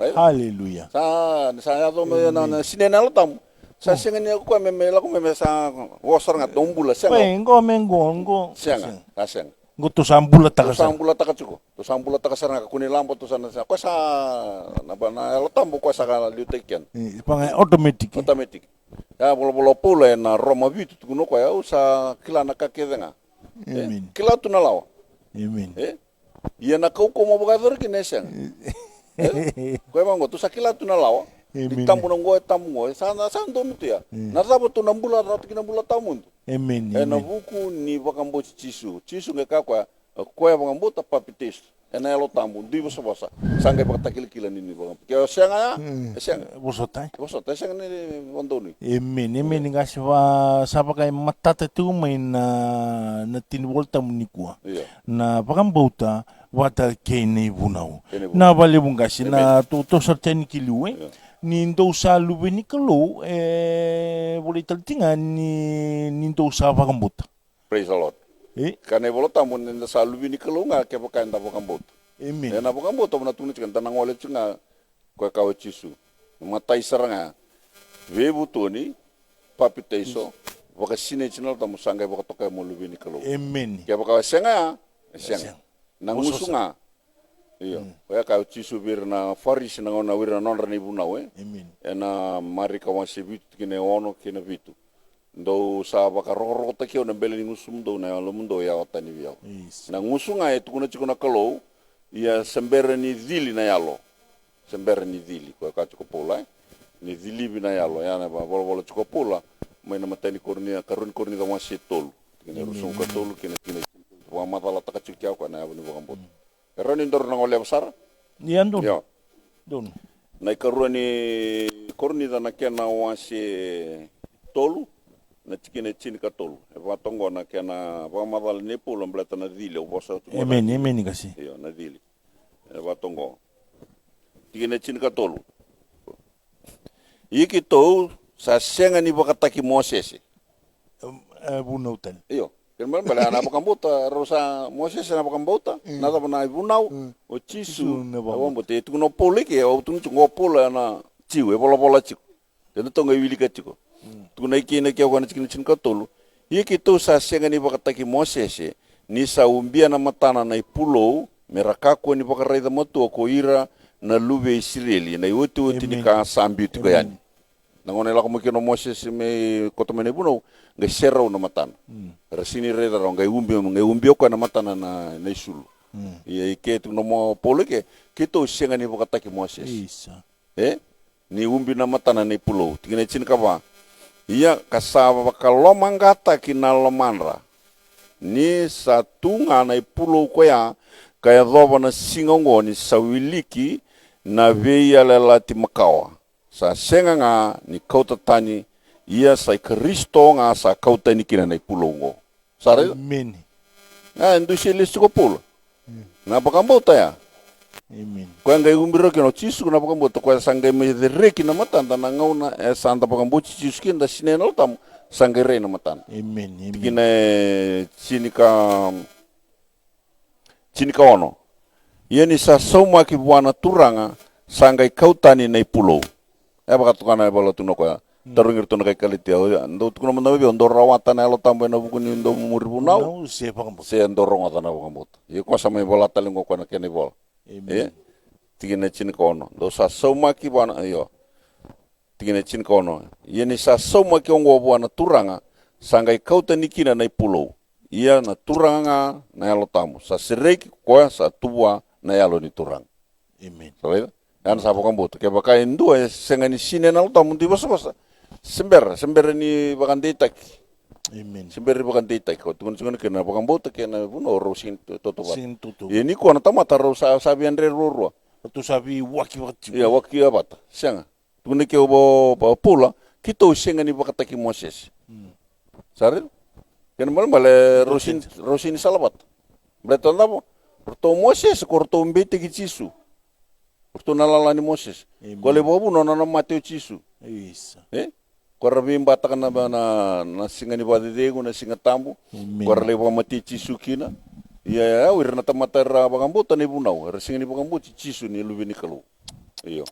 Right? Hallelujah. Sa, sa yaco me na, na sinai na Yalo Tabu. Sa sega ni yaco koya me, me lako me, me sa vosa sara ga tou bula, sega. Qo me qo, qo. Sega, sa sega. Qo tou sa bulataka sara. Tou sa bulataka tiko. Tou sa bulataka sara ga ka kua ni laba tou sa na, sa, koya sa, na, na Yalo Tabu koya sa ka liutaki keda. E, pa ga automatic. Automatic. Ya volavola o Paula ena Roma vitu, tukuna o koya, au sa kila na ka kece ga. E, amen. Kila tu na lawa. Amen. E? Ia na kaukauwa mo vakayacora kina e sega. E? Koya vaqo, tou sa kila tu na lawa. Amen. Ni tabu na qo, e tabu qo. E sa, na sa donu tu ya. Mm. Na cava tou na bula, na cava tou kina bula tawamudu. Amen, amen. Ena vuku ni vakabauti Jisu. Jisu qai kaya o koya, o koya vakabauta papitaiso ena Yalo Tabu, dui vosavosa. Sa qai vakatakilakila ni, ni vaka. Ke o sega ya, mm, e sega. Vosota. Vosota, e sega ni vakadonui. Amen, amen. Qase va, sa vaka e matata tiko mai na, na tiki ni Vola Tabu nikua. Io. Na vakabauta vata kei na ivunau. Kei na ivunau. Na vakalevu qase, amen, na tou, tou sara tani ki liu, e? Io. ni dou sa luve ni Kalou, e volai tale tiko ga ni, ni dou sa vakabauta. Praise the Lord. E? Ka na iVola Tabu ni da sa luve ni Kalou ga kevaka eda vakabauta. Amen. Ena vakabauta, au na tukuna tiko, da na gole tiko ga koya ka o Jisu. Matai sara ga, veivutuni, papitaiso, vakasinaiti na Yalo Tabu, sa qai vakatokai mo luve ni Kalou. Amen. Kevaka e sega ya, e sega. Sega. Na gusu ga. Io. Mm. Oya ka o Jisu vei ira na Farisi na gauna, o ira na nodra na ivunau, e? Amen. Ena Marika wase vitu, tikina e ono kei na vitu. Dou sa vakarokorokotaki au ena bele ni gusumudou, na yalomudou e yawa tani vei au. Yes. Na gusu ga e tukuna tiko na Kalou, ia se bera ni cili na yalo. Se bera ni cili, koya ka tiko Paula, e? Ni cilivi na yalo, ya na volavola tiko Paula mai na matai ni Korinica, karua ni Korinica wase tolu. Tikina e ruasagavulu ka tolu, kei na tikina e tinikavitu. Vakamacalataka tiko kea o koya na yavu ni vakabauta. Mm. E rawa ni daru na goleva sara? Ia, donu. Io. Donu. Na ikarua ni Korinica na kena wase tolu, na tikina e tinikatolu. E vaka toqo na kena vakamacala nei Paula baleta na cili, au vosa tu. Amen, amen, qase. Io, na cili. E vaka toqo. Tikina e tinikatolu. Ia keitou sa sega ni vakataki Mosese. E, e vunau tale. Io. Kena ibalebale, a na vakabauta, rau sa, Mosese na vakabauta, mm, na cava na ivunau, mm, o Jisu, Jisu na vakabauta. Vakabauta. E tukuna o Paula ike, au tukuna tiko o Paula na Jiu, e volavola tiko. Keda toka e wilika tiko. Mm. Tukuna ike na kena tikina tinikatolu. Ia keitou sa sega ni vakataki Mosese, ni sa ubia na matana na ipulou, me ra kakua ni vakaraica matua ko ira na luve i Isireli, na iotioti ni, amen, ka sa biu tiko, amen, yani. Na gauna e lako mai kina o Mosese me koto mai na ivunau, qai serau na matana. Mm. Ra sega ni raica rawa, qai ubi, qai ubi o koya na matana na, na isulu. Mm. Ia i ke tukuna o Paula i ke, keitou sega ni vakataki Mosese. Isa. E? Ni ubi na matana na ipulou. Tikina e tinikava. Ia ka sa vakalomaqataki na lomadra. Ni sa tu ga na ipulou koya, ka yacova na siga oqo ni sa wiliki na veiyalayalati makawa. Sa sega ga ni kauta tani, ia sa i Karisito ga sa kau tani kina na ipulou oqo. Sa raica? Amen. A, e dusia lesu tiko o Paula. Mm. Na vakabauta ya. Amen. Koya qai ubi rawa kina o Jisu na vakabauta, koya sa qai mai cereki na matada na gauna e sa da vakabauti Jisu kina, da sinai na Yalo Tabu, sa qai rai na matada. Amen, amen. Tikina e tinika Tinikaono. Ia ni sa saumaki vua na Turaga, sa qai kau tani na ipulou. E vakatoka na ivola tu na koya. Mm. Tarogi iratou na kai Kalatia, o ya, dou tukuna mada mai vei au, dou rawata na Yalo Tabu ena vuku ni dou muri vunau, vunau, se vakabauta, se dou rogoca na vakabauta. Ia koya sa mai vola tale qo koya na kena ivola. Amen. E? Tikina e tinikaono. Dou sa saumaki vua na, io. Tikina e tinikaono. Ia ni sa saumaki oqo vua na Turaga, sa qai kau tani kina na ipulou. Ia na Turaga ga na Yalo Tabu. Sa sereki ko koya sa tu vua na Yalo ni Turaga. Amen. Sa raica? Ya na sa vakabauta. Kevaka e dua e sega ni sinai na Yalo Tabu, dui vosavosa. Se bera, se bera ni vakadeitaki. Amen. Se bera ni vakadeitaki. Ko tukuna tiko na kena vakabauta kei na vunau rau sega ni tautauvata. Sega ni tautauvata. Ia ni koya na tamata rau sa, sa via dre ruarua. Ratou sa via waki vata tiko. Ia, waki vata. Sega. Tukuna ke o, o, o Paula, keitou sega ni vakataki Mosese. Mm. Sa raica? Kena ibalebale, rau sega ni, rau sega ni salavata. Baleta na cava? Ratou o Mosese, ko ratou beitaki Jisu. Ratou na lala ni Mosese. Amen. Ko lai vakavuna na nona mate o Jisu. Isa. E? Ko ra veibataka na, na, na siga ni vakacecegu, na Siga Tabu. Amen. Ko ra lai vakamatei Jisu kina. Ia, ia, o ira na tamata era vakabauta na ivunau. Era sega ni vakabauti Jisu ni luve ni Kalou. Io.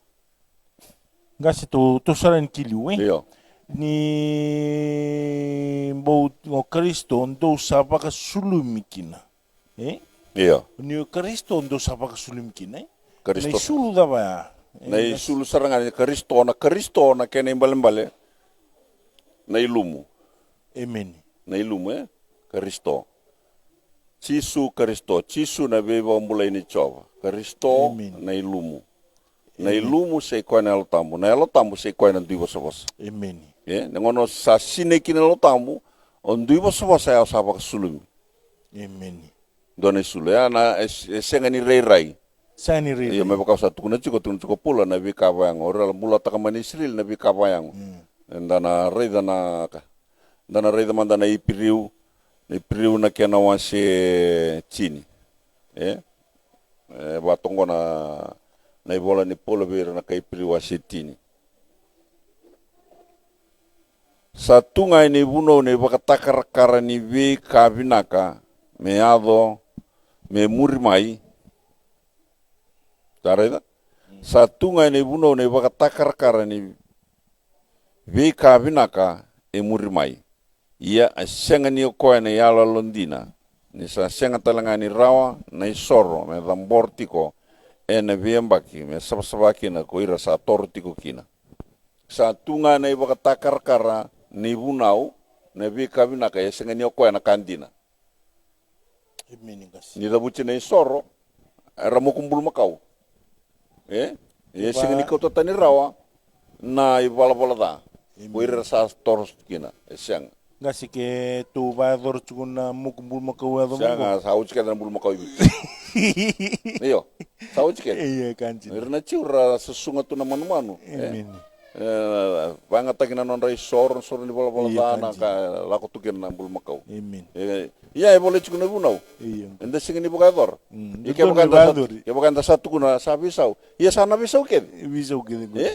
Qase, tou, tou sa raica ni ki liu, e? Io. Ni bau o Karisito, dou sa vakasulumi kina. E? Io. Ni o Karisito, dou sa vakasulumi kina, e? Karisito. Na isulu cava ya? E, na isulu sara ga ni Karisito, na Karisito, na kena ibalebale. Na ilumu. Amen. Na ilumu, e? Karisito. Jisu Karisito, Jisu na veivakabulai ni Jiova. Karisito, amen, na ilumu. Na, amen, ilumu sai koya na Yalo Tabu. Na Yalo Tabu sai koya na dui vosavosa. Amen. E, na gauna sa sinai kina na Yalo Tabu, o dui vosavosa ya o sa vakasulumi. Amen. Dua na isulu. Ya na, e, e sega ni rairai. Sega ni rairai. Io, me vaka au sa tukuna tiko, tukuna tiko o Paula na veika vayago. O ira la bulataka mai na Isireli na veika vayago. Mm. Eda na raica na ka. Da na raica mada na Iperiu, na Iperiu na kena wase tini. E? E, vatoqo na, na ivola ni Paula vei ira na kai Iperiu wase tini. Sa tu ga ena ivunau na ivakatakarakara ni veika vinaka me yaco me muri mai. Sa raica? Sa tu ga ena ivunau na ivakatakarakara ni veika vinaka e muri mai. Ia e sega ni o koya na iyaloyalo dina, ni sa sega tale ga ni rawa na isoro me cabora tiko ena veiyabaki me savasava kina ko ira sa toro tiko kina. Sa tu ga na ivakatakarakara ni vunau na veika vinaka, e sega ni o koya na ka dina. Emeni, qase. Ni cavuti na isoro, era moku bulumakau. E? E sega ni kauta tani rawa na ivalavala ca. Emeni. Ko ira sa toro kina, e sega. Qase, ke tou vakayacora tiko na moku bulumakau, yaco sega, sa oti kece na bulumakau i Viti. Io, sa oti kece. Io, e ka dina. Ira na Jiu ra susuga tu na manumanu. E? Emeni. E, vakayagataki na nodra isoro, soro ni valavala ca, na ka lako tu kina na bulumakau. Emeni. E, ia e volai tiko na ivunau. Io. Eda sega ni vakayacora. Mm. Ia kevaka eda sa, kevaka eda sa tukuna sa veisau, ia sa na veisau kece. Veisau kece. E?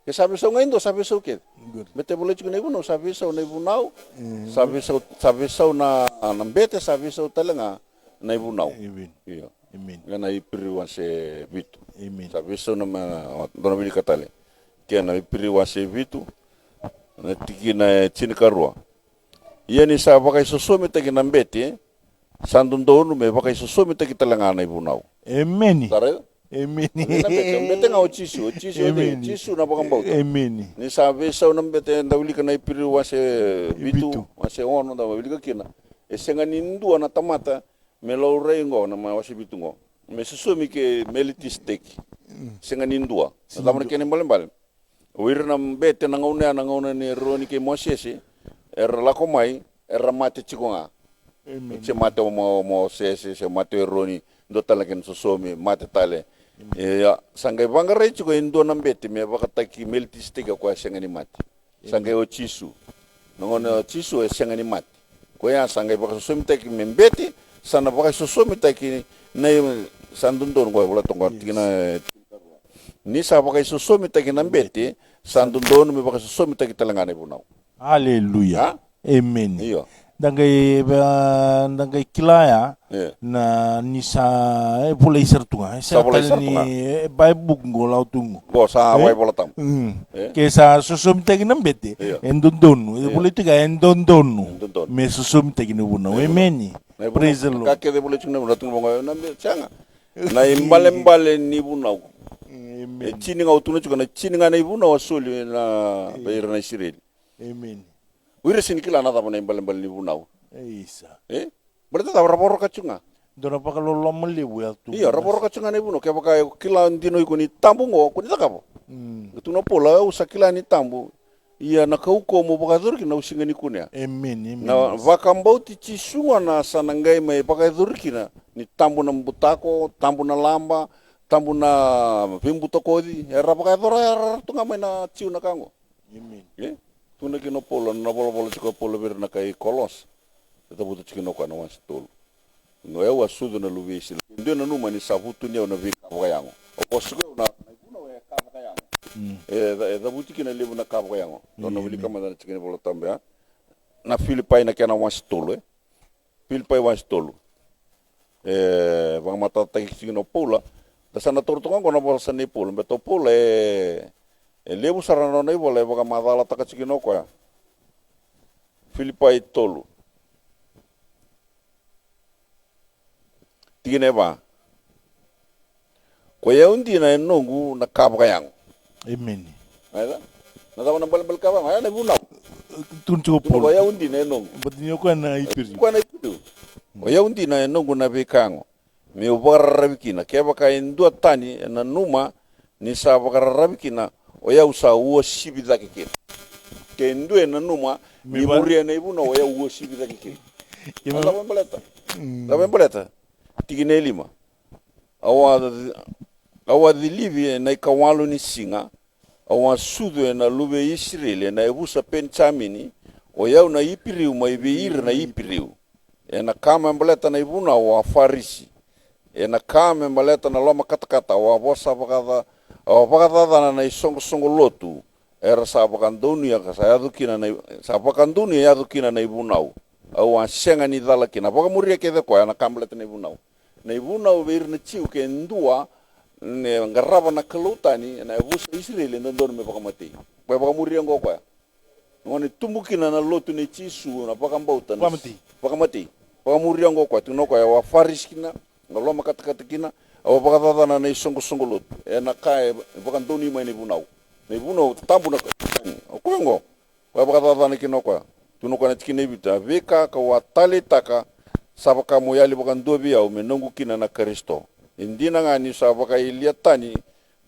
Ke sa veisau ga e dua, sa veisau kece. Good. Baleta e volai tiko na ivunau, sa veisau na ivunau, sa veisau, sa veisau na, na bete, sa veisau tale ga na ivunau. Emeni. Io. Emeni. Ena Iperiu wase vitu. Emeni. Sa veisau na ma, dua na wilika tale. Kena Iperiu wase vitu, na tikina e tinikarua. Ia ni sa vakaisosomitaki na bete, sa dodonu me vakaisosomitaki tale ga na ivunau. Emeni. Sa raica? Emeni. Na bete, bete ga o Jisu, o Jisu, o Jisu na vakabauta. Emeni. Ni sa veisau na bete, da wilika na Iperiu wase vitu, wase ono, da wilika kina. E sega ni dua na tamata me laurai qo, na ma wase vitu qo, me sosomi kei Melikiseteki. Sega ni dua. Na cava na kena ibalebale? O ira na bete na gauna ya, na gauna nei Eroni kei Mosese, era lako mai, era mate tiko ga. Emeni. Se mate o Mo-, Mosese, se mate o Eroni, dua tale na kena sosomi, mate tale. Emeni. Ia, sa qai vaqarai tiko e dua na bete me vakataki Melikiseteki, o koya sega ni mate. Sa qai o Jisu. Na gauna o Jisu e sega ni mate. Koya sa qai vakaisosomitaki me bete, sa na vakaisosomitaki na i-, sa dodonu qo, e volai toka qo, tikina e, ni sa vakaisosomitaki na bete, sa dodonu me vakaisosomitaki tale ga na ivunau. Aleluya. A? Emeni. Io. Da qai, e, da qai kila ya, e, na ni sa, e, volai sara tu ga. E sa volai sara tu ga. E, Baibuku qo, Lautu qo. Qo sa, e? Wai Vola Tabu. Mm. E? Ke sa sosomitaki na bete, io, e dodonu. E, io, volai tu ga, e dodonu. E dodonu. Me sosomitaki na ivunau. E, emeni. Praise the Lord. Ka kece e volai tiko na ivunau, tu ga qo, na me, sega. Na ibalebale ni vunau. Emeni. E tini ga au tukuna tiko, na tini ga na ivunau a soli na, e, vei ira na Isireli. Emeni. O ira sega ni kila na cava na ibalebale ni vunau. Isa. E? Baleta cava, ra voroka tiko ga. Dua na vakaloloma levu ya tu. Io, ra voroka tiko ga na ivunau. Kevaka e kila dina o iko ni tabu qo, ko ni cakava. Mm. E tukuna o Paula, au sa kila ni tabu. Ia na kaukauwa mo vakayacori kina au sega ni kunea. Emeni, emeni. Na vakabauti Jisu gona sa na qai mai vakayacori kina ni tabu na butako, tabu na laba, tabu na veibutakoci. Era vakayacora, era tu ga mai na Jiu na ka qo. Emeni. E? Tukuna kina o Paula, na volavola tiko o Paula vei ira na kai Kolosa. E cavuta tiko kina o koya na wase tolu. O yau a sucu na luve i Isireli. Ke dua e nanuma ni sa vutuniyau na veika vakayago. Au vosa tiko au na, na ivunau e ka vakayago. Mm. E ca-, e cavuti kina levu na ka vakayago. Dou na wilika mada na tikina ni Vola Tabu ya. Na Filipai na kena wase tolu, e? Filipai wase tolu. E vakamatatataki tiko kina o Paula. Da sa na taura toka qo na vosa nei Paula. Baleta o Paula e, e levu sara na nona ivola e vakamacalataka tiko kina o koya. Filipai tolu. Tikina e va. Ko i au dina e noqu na ka vakayago. Emeni. Raica? Na cava na ibalebale ka vakayago? Ya na ivunau. Tukuna tiko o Paula. Ko i au dina e noqu. Baleta ni o koya na Iperiu. Koya na Iperiu. Ko i au dina e noqu na veika yago. Meu vakararavi kina. Kevaka e dua tani e nanuma ni sa vakararavi kina, o yau sa uasivi cake kina. Ke dua e nanuma ni muria na ivunau, o yau uasivi cake kina. Cava e baleta? Mm. Cava e baleta? Tikina e lima. Au a, au a cilivi ena ikawalu ni siga, au a sucu ena luve i Isireli, ena yavusa Penijamini, o yau na Iperiu mai vei ira na Iperiu. Ena ka me baleta na ivunau au a Farisi. Ena ka me baleta na lomakatakata au a vosa vakaca-, au a vakacacana na isoqosoqo lotu, era sa vakadonuya ka sa yaco kina na i-, sa vakadonuya yaco kina na ivunau. Au a sega ni cala kina. Vakamuria kece o koya na ka baleta na ivunau. Na ivunau vei ira na Jiu ke dua e qarava na kalou tani ena yavusa i Isireli e dodonu me vakamatei. Koya vakamuria oqo o koya. Gone tubu kina na lotu nei Jisu na vakabauta na vakamatei. Vakamatei. Vakamuria oqo o koya, tukuna o koya, au a Farisi kina, au a lomakatakata kina, au a vakacacana na isoqosoqo lotu. Ena ka e vakadonui mai na ivunau. Na ivunau tabu na ka. O koya oqo. Koya vakacacana kina o koya. Tukuna o koya na tikina e vitu, a veika kau a taleitaka sa vaka mo yali vakadua vei au me noqu kina na Karisito. E dina ga niu sa vakayalia tani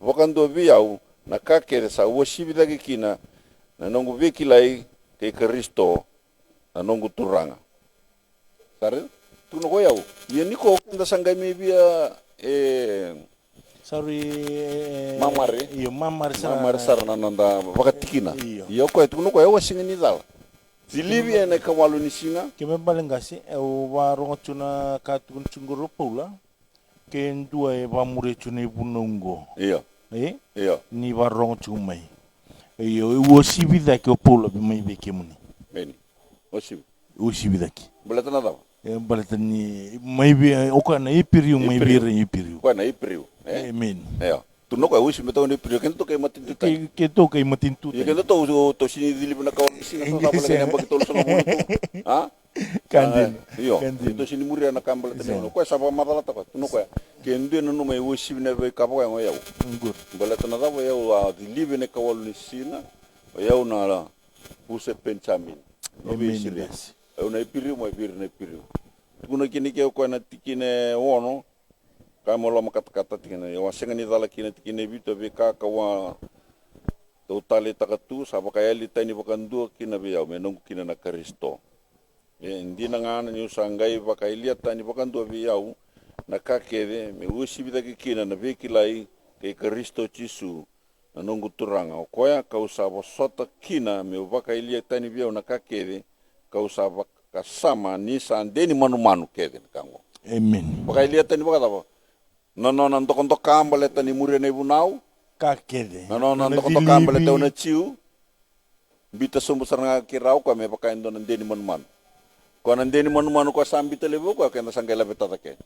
vakadua vei au na ka kece sa uasivi cake kina na noqu veikilai kei Karisito na noqu Turaga. Sa raica? Tukuna ko yau. Ia ni ko keda sa qai mai via e Sa rui, e, mamare. Io, mamare sara. Mamare sara na noda vakatikina. Io. Io, koya tukuna koya, au a sega ni cala. Cilivi ena ikawalu ni siga. Ke me bale qase, au varogo tu na ka tukuna tu qori o Paula. Ke dua e vamuria tu na ivunau oqo. Io. E? Io. Ni varogo tu mai. Io, e uasivi cake o Paula mai vei kemuni. Meni. Uasivi. Uasivi cake. Baleta na cava? E, baleta ni mai vei, o koya na Iperiu, mai vei ira na Iperiu. Koya na Iperiu, e? Emeni. Io. Tukuna o koya uasivi me tau na Iperiu, keda tou kai matanitu tani. Ke, keda tou kai matanitu tani. Io, keda tou, tou sini cilivi na kawa ni siga, sa cava na kena yabaki tolusagavulu tu. A? Ka dina. Io, ka dina. Tou sini muria na ka baleta na ivunau. Koya sa vakamacalataka koya, tukuna o koya. Ke dua e nanuma e uasivi na veika vaka oqo o yau. Baleta na cava? O yau a cilivi ena ikawalu ni siga, o yau na vusa i Penijamini. Emeni. Vei Isireli. Au na Iperiu, mai vei ira na Iperiu. Tukuna kina ke o koya na tikina e ono, ka mo lomakatakata tikina, au a sega ni cala kina, tikina e vitu, a veika kau a, kau taleitaka tu sa vakayali tani vakadua kina vei au me noqu kina na Karisito. E dina ga niu sa qai vakayalia tani vakadua vei au na ka kece, me uasivi cake kina na veikilai kei Karisito Jisu na noqu Turaga. O koya kau sa vosota kina meu vakayalia tani vei au na ka kece, kau sa vakasama ni sa de ni manumanu kece na ka oqo. Emeni. Vakayalia tani vakacava? Na nona dokadoka baleta ni muria na ivunau. Ka kece. Na nona dokadoka baleta o na Jiu. Biuta sobu sara ga kei rau o koya me vaka e dua na de ni manumanu. Koya na de ni manumanu koya sa biuta levu o koya, keda sa qai laveta cake.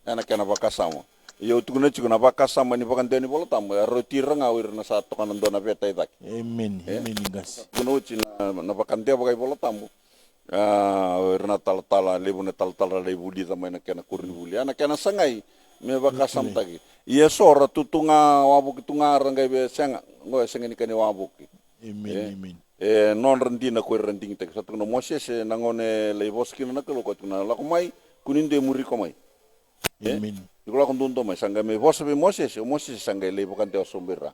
Ena kena vakasama. Ia au tukuna tiko na vakasama ni vakadewa ni Vola Tabu, e rauti ira ga o ira na sa toka na dua na veta i cake. Emeni. Emeni qase. Tukuna oti na, na vakadewa vakaivolatabu. A, o ira na talatala, levu na talatala ra lai vulica mai na kena koronivuli. A, na kena sagai me vakasamataki. Ia so ra tu tu ga, wavoki tu ga, ra qai via sega, oqo e sega ni ka ni wavoki. Emeni, emeni. E nodra dina ko ira ra digitaki. Sa tukuna o Mosese, na gauna e lai vosa kina na Kalou, ko tukuna, lako mai, kua ni dua e muri iko mai. Emeni. Ni ko lako duadua mai, sa qai mai vosa vei Mosese, o Mosese sa qai lai vakadewa sobu vei ira.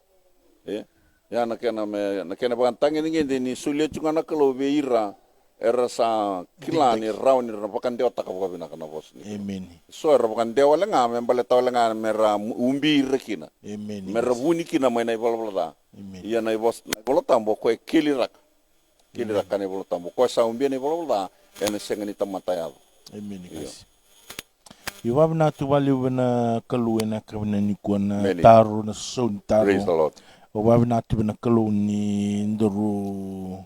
E? Ia na kena me, na kena vakatagedegede ni solia tu ga na Kalou vei ira era sa kila ni rawa ni ra vakadewataka vakavinaka na vosa ni Kalou. Emeni. So era vakadewa wale ga me baleta wale ga me ra ubi ira kina. Emeni. Me ra vuni kina mai na ivalavala ca. Emeni. Ia na ivosa, na iVola Tabu o koya e keliraka. Keliraka na iVola Tabu. O koya sa ubia na ivalavala ca, ena sega ni tamata yaco. Emeni. Io. Qase. Io, vavinavinaka tu vakalevu vei na Kalou ena yakavi nikua na taro, na sau ni taro. Praise the Lord. Au vavinavinaka tu vei na Kalou ni daru,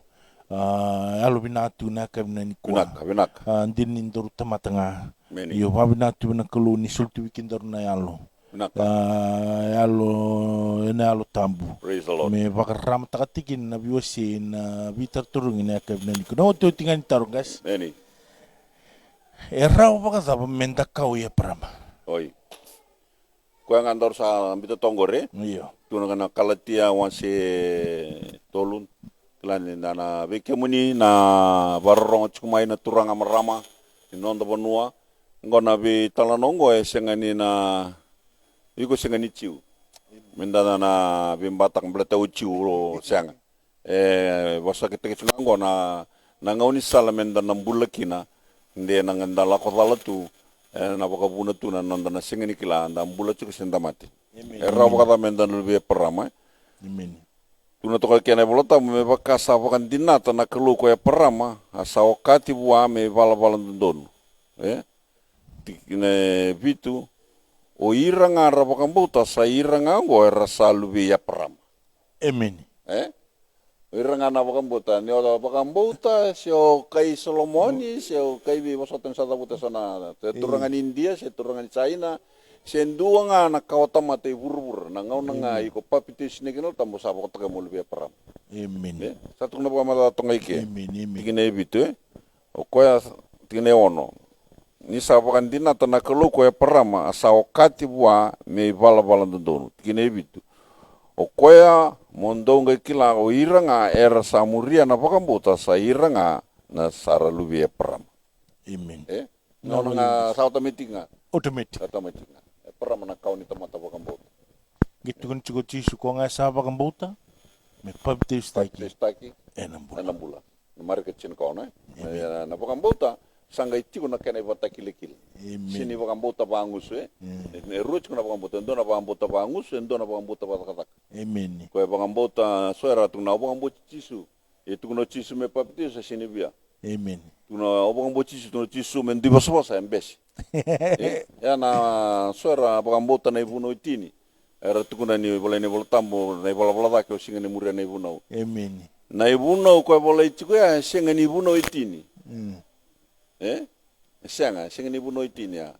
a, yalo vinaka tu na yakavi nikua. Vinaka, vinaka. A, dina ni daru tamata ga. Emeni. Io, vavinavinaka tu vei na Kalou ni soli tu vei kedaru na yalo. Vinaka. A, yalo, ena Yalo Tabu. Praise the Lord. Me vakararamataka tiko kina na veiwasei, na veitarotarogi ena yakavi nikua. Na iotioti ga ni taro, qase. Emeni. E rawa vakacava meda kau i Eparama? Oi. Koya ga daru sa biuta toka qori. Io. Tukuna ga na Kalatia wase tolu. Kila ni da na, vei kemuni na vakarorogo tiko mai na turaga marama ni noda vanua. Oqo na veitalanoa oqo e sega ni na, iko sega ni Jiu. Meda na veibataka baleta o Jiu o sega. E vosakitaki tu ga oqo na, na gaunisala meda na bula kina, de na da lako cala tu, e na vakavuna tu na noda na sega ni kila, da bula tiko se da mate. Emeni. E rawa vakacava meda na luve i Eparama, e? Emeni. Tukuna toka kina na iVola Tabu, me vaka sa vakadinata na Kalou ko Eparama, a sa okati vua me ivalavala dodonu. E? Tikina e vitu, o ira ga ra vakabauta, sa ira ga oqo era sa luve i Eparama. Emeni. E? O ira ga na vakabauta, ni o vakabauta, se o kai Solomoni, se o kai vei vosota ni sa cavuta e so na, se turaga ni Idia, se turaga ni Saina, se dua ga na kawa tamata i vuravura, na gauna ga iko papitaiso kina na Yalo Tabu sa vakatokai mo luvei Eparama. Emeni. E? Sa tukuna vakamacala toka ga i ke. Emeni, emeni. Tikina e vitu, e? O koya, tikina e ono. Ni sa vakadinata na Kalou ko Eparama, a sa okati vua me ivalavala dodonu. Tikina e vitu. O koya mo dou qai kila o ira ga era sa muria na vakabauta sa ira ga na sa ra luvei Eparama. Emeni. E? Na gauna ga sa automatic ga. Automatic. Automatic ga. Eparama na kawa ni tamata vakabauta. Qai tukuna tiko o Jisu, ko ga sa vakabauta me papitaisotaki, papitaisotaki ena bula. Ena bula. Na Marika tinikaono, e? Emeni. Na, na vakabauta sa qai tiko na kena ivakatakilakila. Emeni. Sega ni vakabauta vagusu, e? Mm. E, e rua tiko na vakabauta, e dua na vakabauta vagusu, e dua na vakabauta vakacakacaka. Emeni. Ko e vakabauta, so era tukuna, au vakabauti Jisu. E tukuna o Jisu me papitaiso, sega ni via. Emeni. Tukuna, au vakabauti Jisu, tukuna o Jisu me dui vosavosa, e bese. E, ya na so era vakabauta na ivunau e tini. Era tukuna ni volai na iVola Tabu, na ivalavala ca ke o sega ni muria na ivunau. Emeni. Na ivunau ko e volai tiko ya, e sega ni vunau e tini. Mm. E? E sega, e sega ni vunau e tini ya.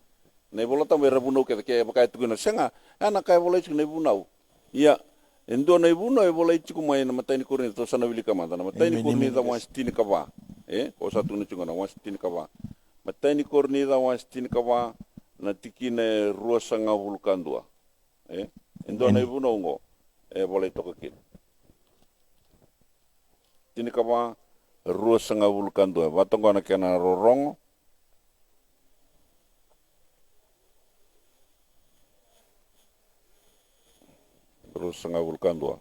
Na iVola Tabu era vunau kece, kevaka e tukuna, sega, ya na ka e volai tiko na ivunau. Ia, e dua na ivunau e volai tiko mai na imatai ni Korinica, tou sa na wilika mada, na imatai ni Korinica wase tinikava. E? Ko sa tukuna tiko na wase tinikava. Imatai ni Korinica wase tinikava, na tikina e ruasagavulu ka dua. E? E dua na ivunau oqo e volai toka kina. Tinikava, ruasagavulu ka dua. Vata oqo na kena rorogo. Ruasagavulu ka dua.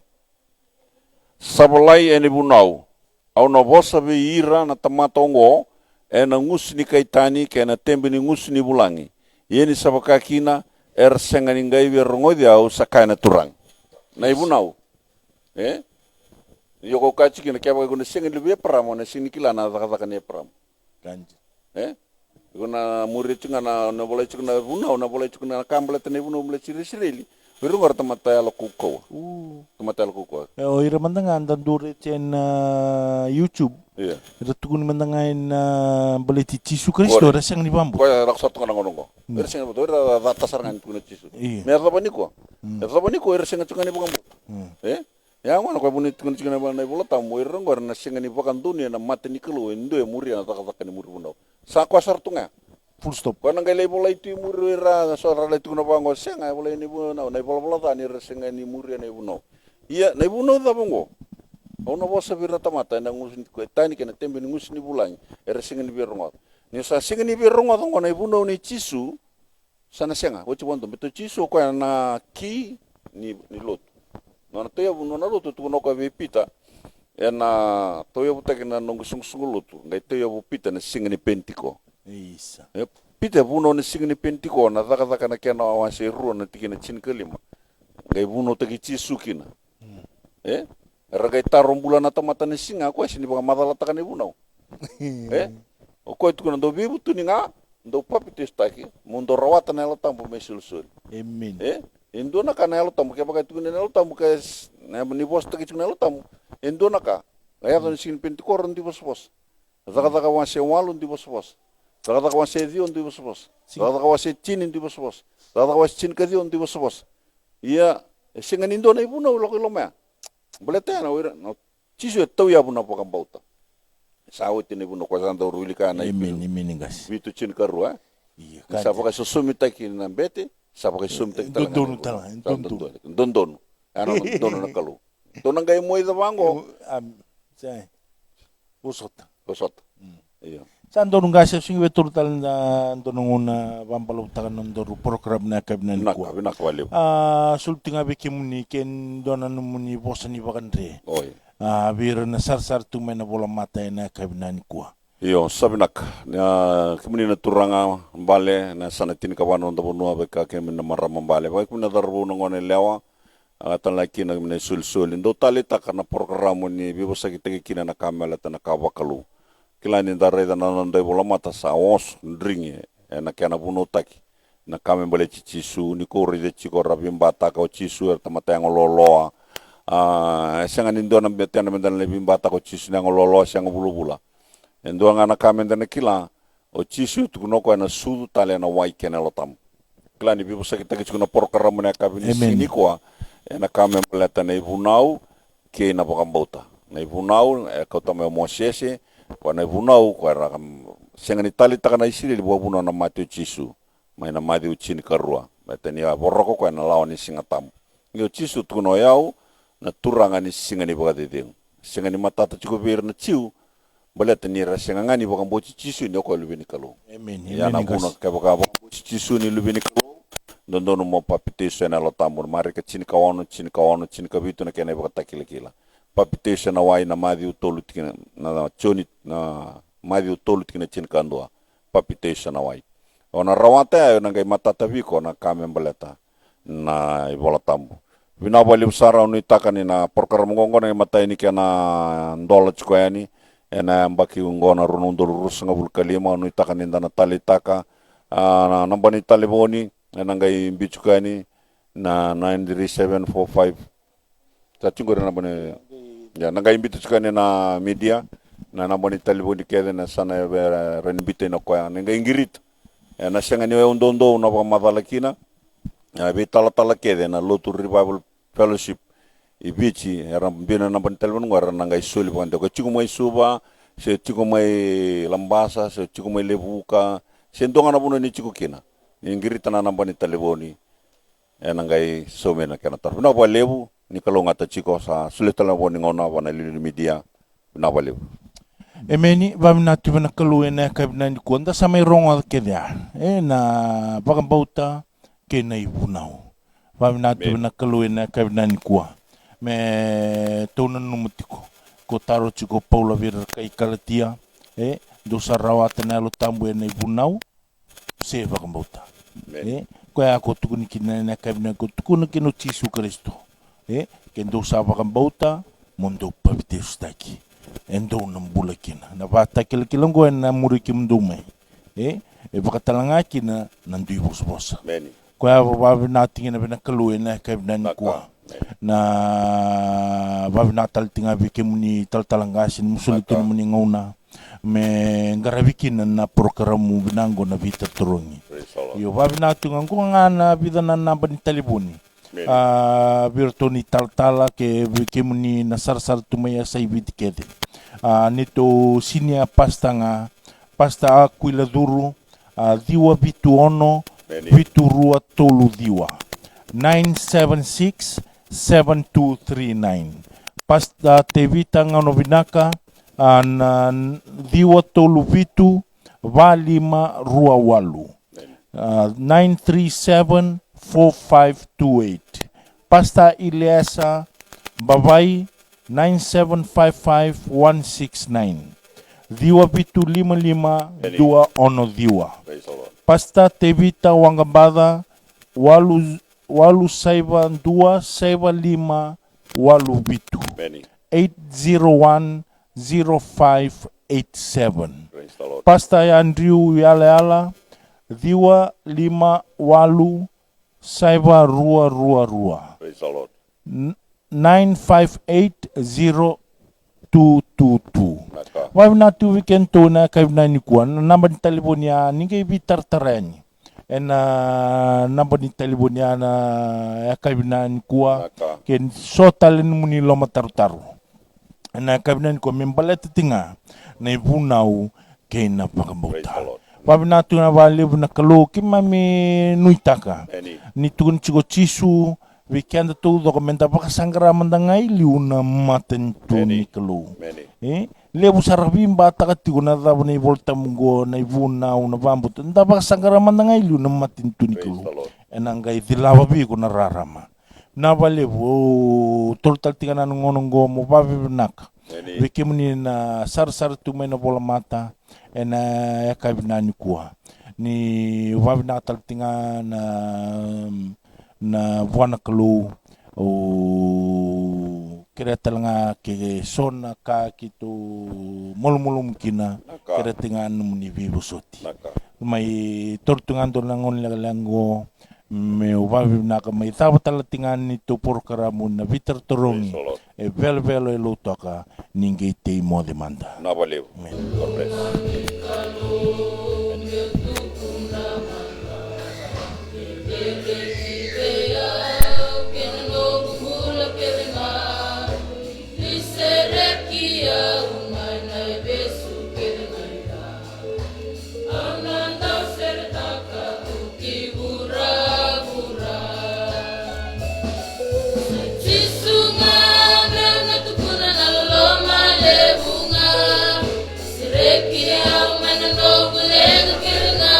Sa volai ena ivunau, au na vosa vei ira na tamata oqo ena gusu ni kai tani kei na tebe ni gusu ni vulagi. Ia ni sa vaka kina, era sega ni qai via rogoci au, sa kaya na Turaga. Na ivunau. E? Io, ko kaya tiko kina, kevaka iko na sega ni luvei Eparama, o na sega ni kila na cakacaka nei Eparama. Kanja. E? Iko na muri tiko ga na, na volai tiko na vunau, na volai tiko na ka baleta na ivunau baleta Isireli. O ira oqo era tamata yalo kaukauwa. U. Tamata yalo kaukauwa. E, o ira mada ga da dau raica ena YouTube. Ia. Era tukuni mada ga ena, a, baleti Jisu Karisito, era sega ni vakabauta. Koya era lako sara tu ga na gauna oqo. Mm. Era sega ni vakabauta, era cata sara ga ni tukuna o Jisu. Ia. Me yacova nikua. Mm. Me yacova nikua, era sega tu ga ni vakabauta. Mm. E? Ia gona koya vuni tukuna tiko na iVola Tabu, o ira oqo era na sega ni vakadonui ena mata ni Kalou e dua e muria na cakacaka ni muri vunau. Sa koya sara tu ga ya. Full stop. Koya na qai lai volai tu i muri o ira, so ra lai tukuna vaqo, sega, e volai na ivunau, na ivalavala ca ni ra sega ni muria na ivunau. Ia, na ivunau cava oqo? Au na vosa vei ira na tamata ena gusu ni kai tani kei na tebe ni gusu ni vulagi, era sega ni via rogoca. Ni sa sega ni via rogoca oqo na ivunau nei Jisu, sa na sega, oti vakadua, baleta o Jisu o koya na ki ni, ni lotu. Nona tauyavu, nona lotu, tukuna o koya vei Pita, ena tauyavutaki na noqu soqosoqo lotu, qai tauyavu Pita na siga ni Penitiko. Isa. E, Pita e vunau na siga ni Penitiko, na Cakacaka na kena wase e rua na tikina tinikalima. Qai vunautaki Jisu kina. Mm. E? Era qai taro bula na tamata na siga, o koya sega ni vakamacalataka na ivunau. E? O koya tukuna, dou veivutuni ga, dou papitaisotaki, mo dou rawata na Yalo Tabu me isolisoli. Emeni. E? E dua na ka na Yalo Tabu, kevaka e tukuni na Yalo Tabu, ke s-, na, ni vosataki tiko na Yalo Tabu, e dua na ka. Qai yaco na siga ni Penitiko, ra dui vosavosa. Cakacaka wase walu, dui vosavosa. Cakacaka wase ciwa, dui vosavosa. Siga. Cakacaka wase tini, dui vosavosa. Cakacaka wase tinikaciwa, dui vosavosa. Ia, e sega ni dua na ivunau e lako i loma ya. Baleta ya na o ira, na Jisu e tauyavu na vakabauta. Sa oti na ivunau, koya sa dau wilika na Iperiu. Emeni, emeni, qase. Vitu tinikarua, e? Io, ni sa vakaisosomitaki na bete, sa vakaisosomitaki tale ga na ivunau. Dodonu tale ga, sa dodonu. Dodonu. Dodonu. Ya na dodonu na Kalou. Tou na qai moica vaqo. Am, sa. Vosota. Vosota. Mm. Io. Sa donu qase, sa sega ni via tolu tale na dua na gauna vakabalavutaka na nodaru program na yakavi nikua. Vinaka, vinaka vakalevu. A, soli tu ga vei kemuni ke dua na nomuni vosa ni vakadre. Oi. A, vei ira na sarasara tu mai na volamata ena yakavi nikua. Io, sa vinaka. Na, kemuni na turaga bale, na yasana tinikava na noda vanua, vaka kemuni na marama bale, vaka kemuni na cauravou, na gone yalewa, a, tale ga kina na isolisoli. Dou taleitaka na porokaramu ni veivosakitaki kina na ka me baleta na ka vakalou. Kila ni da raica na noda ivolamata sa oso, drigi, ena kena vunautaki na ka me baleti Jisu, ni ko raica tiko ra veibataka o Jisu, era tamata yago loaloa, A, e sega ni dua na betena meda na lai veibataka o Jisu na yago loaloa se yago vulavula. E dua ga na ka meda na kila, o Jisu e tukuna o koya na sucu tale ena wai kei na Yalo Tabu. Kila ni veivosakitaki tiko na porokaramu na yakavi ni siga nikua, ena ka me baleta na ivunau kei na vakabauta. Na ivunau e kauta mai o Mosese, koya na ivunau koya era sega ni taleitaka na Isireli vakavuna na mate o Jisu mai na Maciu tinikarua, baleta ni a voroko koya na lawa ni Siga Tabu. Ia o Jisu tukuna, o yau na Turaga ni siga ni vakacecegu. Sega ni matata tiko vei ira na Jiu, baleta ni ra sega ga ni vakabauti Jisu ni o koya Luve ni Kalou. Ia na vuna kevaka vakabauti Jisu ni Luve ni Kalou, dodonu mo papitaiso ena Yalo Tabu. Marika tinikaono, tinikaono, tinikavitu na kena ivakatakilakila. Papitaiso ena wai na Maciu tolu tikina, na Joni, na Maciu tolu tikina tinikadua. Papitaiso ena wai. O na rawata ya, o na qai matata vei iko na ka me baleta na iVola Tabu. Vinaka vakalevu sara, au nuitaka ni na porokaramu oqo na imatai ni kena dola tiko yani ena yabaki oqo na rua na udolu ruasagavulu ka lima. Au nuitaka ni da na taleitaka, a, na naba ni talevoni ena qai biu tiko yani na nine three seven four five. Sa tiko qori na naba ni, ia, na qai biu tiko yani na media, na naba ni talevoni kece na sa na era ni biuta ina koya na qai qirita. Ena sega ni o yau doudou na vakamacala kina. A, veitalatala kece na Lotu Revival Fellowship i Viti, era biu na naba ni talevoni qo, era na qai soli vakadewa. Ke tiko mai Suva, se tiko mai Labasa, se tiko mai Levuka, se dua ga na vanua ni tiko kina, ni qirita na naba ni talevoni, ena qai saumi na kena taro. Vinaka vakalevu, ni kalougata tiko, sa solia tale na vo ni gauna vua na iliuliu ni media. Vinaka vakalevu. Emeni. Vavinaka tu vei na Kalou ena yakavi nikua, da sa mai rogoca kece ya ena vakabauta kei na ivunau. Vavinaka tu vei na Kalou ena yakavi nikua. Me tou nanuma tiko, ko taro tiko o Paula vei ira na kai Kalatia, e, dou sa rawata na Yalo Tabu ena ivunau se vakabauta. E, koya ko tukuni kina ena yakavi nikua, ko tukuna kina o Jisu Karisito. E, ke dou sa vakabauta, mo dou papitaisotaki, e dou na bula kina. Na vakatakilakila oqo ena muri kemudou mai. E, e vakatalega kina na dui vosavosa. Koya vavinaka tiko kina vei na Kalou ena yakavi nikua. Na vavinaka tale tiko ga vei kemuni talatala qase ni mo soli tu na nomuni gauna me qaravi kina na porokaramu vinaka oqo na Veitarotarogi. Io, vavinaka tu ga, oqo ga na vica na naba ni talevoni. A, vei iratou ni talatala, ke vei kemuni na sarasara tu mai Yasai Viti kece. A, neitou senior pastor ga, Pastor Akuila Curu, a, ciwa vitu ono, vitu rua tolu ciwa. Nine seven six, seven two three nine. Pastor Tevita Gaunavinaka, a, na ciwa tolu vitu, va lima rua walu. A, nine three seven, four five two eight. Pastor Eliasa Bavai, nine seven five five one six nine. Ciwa vitu lima lima, dua ono ciwa. Pastor Tevita Waqabaca, walu, walu saiva dua, saiva lima, walu vitu. Eight zero one, zero five eight seven. Pastor Andrew Yalayala, ciwa lima walu, saiva rua rua rua. Nine five eight zero two two two. Vavinaka tu vei kedatou ena yakavi nikua. Na naba ni talevoni ya, ni qai veitaratara yani ena naba ni talevoni ya ena yakavi nikua. Ke so tale nomuni lomatarotaro ena yakavi nikua me baleta tiko ga na ivunau kei na vakabauta. Vavinaka tu ga vakalevu na Kalou. Keimami nuitaka ni tukuna tiko o Jisu vei keda taucoko meda vakasaqara mada ga i liu na matanitu ni Kalou. E levu sara veibataka tiko na cava na iVolatabu oqo, na ivunau, na vakabauta. Da vakasaqara mada ga i liu na matanitu ni Kalou, ena qai cilava vei iko na rarama. Vinaka vakalevu. Au toro tale tiko ga na gauna oqo mo vakavinavinaka vei kemuni na sarasara tu mai na volamata ena yakavi nikua. Ni vavinaka tale tiko ga na, na vua na Kalou. Au kerea tale ga ke so na ka keitou malumalumu kina, kerea tiko ga na nomuni veivosoti. Mai toro tu ga dua na gauna lekaleka oqo, Meu vakavinavinaka mai cava tale tiko ga ni tou porokaramu na Veitaratorogi. Praise the Lord. E velovelo e Lautoka, ni qai tei moce mada. Vinaka vakalevu. Amen. God bless. Ni sereki au mai na ivesu kece ga i ra. Au na dau seretaka tu ki vuravura. Sa i Jisu ga meu na tukuna na loloma levu ga. Sereki au mai na noqu leqa kece ga.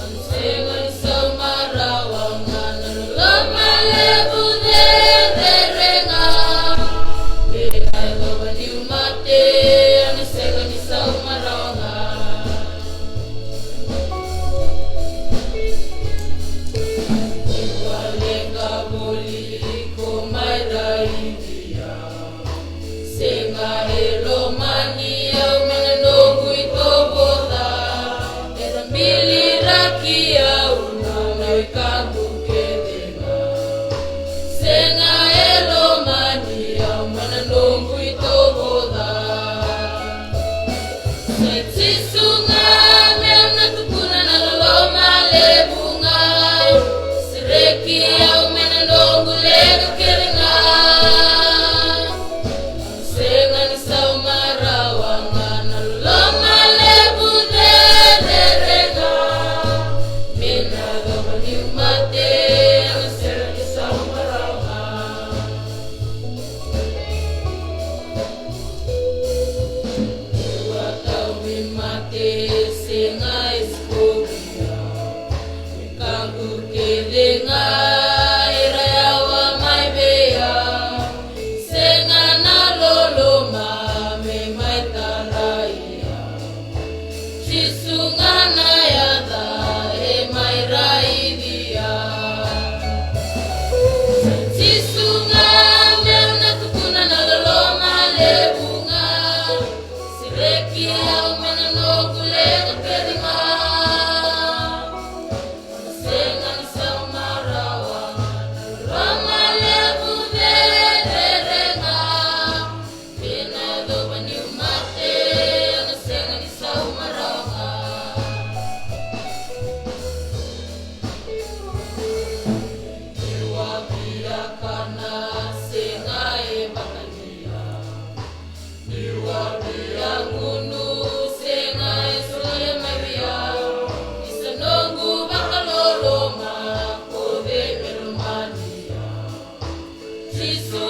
Au na sega ni sauma rawa ga na loloma levu cecere ga. Kei na yacova niu mate, au na sega ni sauma rawa ga. Niu a leqa voli iko mai raici au. Sega e lomani au mai na noqu itovo ca. Era biliraki au na wekaqu kece ga. Sega e lomani au mai na noqu itovo ca. Sa i Jisu ga meu na tukuna na loloma levu ga. Sereki au mai na noqu leqa kece ga. Sega ni sauma rawa ga na loloma levu cecere ga. Me na yacova niu mate, au na sega ni sauma rawa ga. Niu a tauvimate, sega e sikovi au. Wekaqu kece ga era yawa mai vei au. Sega na loloma me mai tarai au. Jisu ga na yaca e mai raici au. Jisu ga meu na tukuna na loloma levu ga. Sereki au mai na noqu leqa kece ga. Sega ni sauma rawa ga na loloma levu cecere ga. Kei na yacova niu mate, au na sega ni sauma rawa ga. Niu a via kana, sega e vakalia. Niu a via gunu, sega e solia mai vei au. Ni sa noqu vakaloloma, ko cei me lomani au? Jisu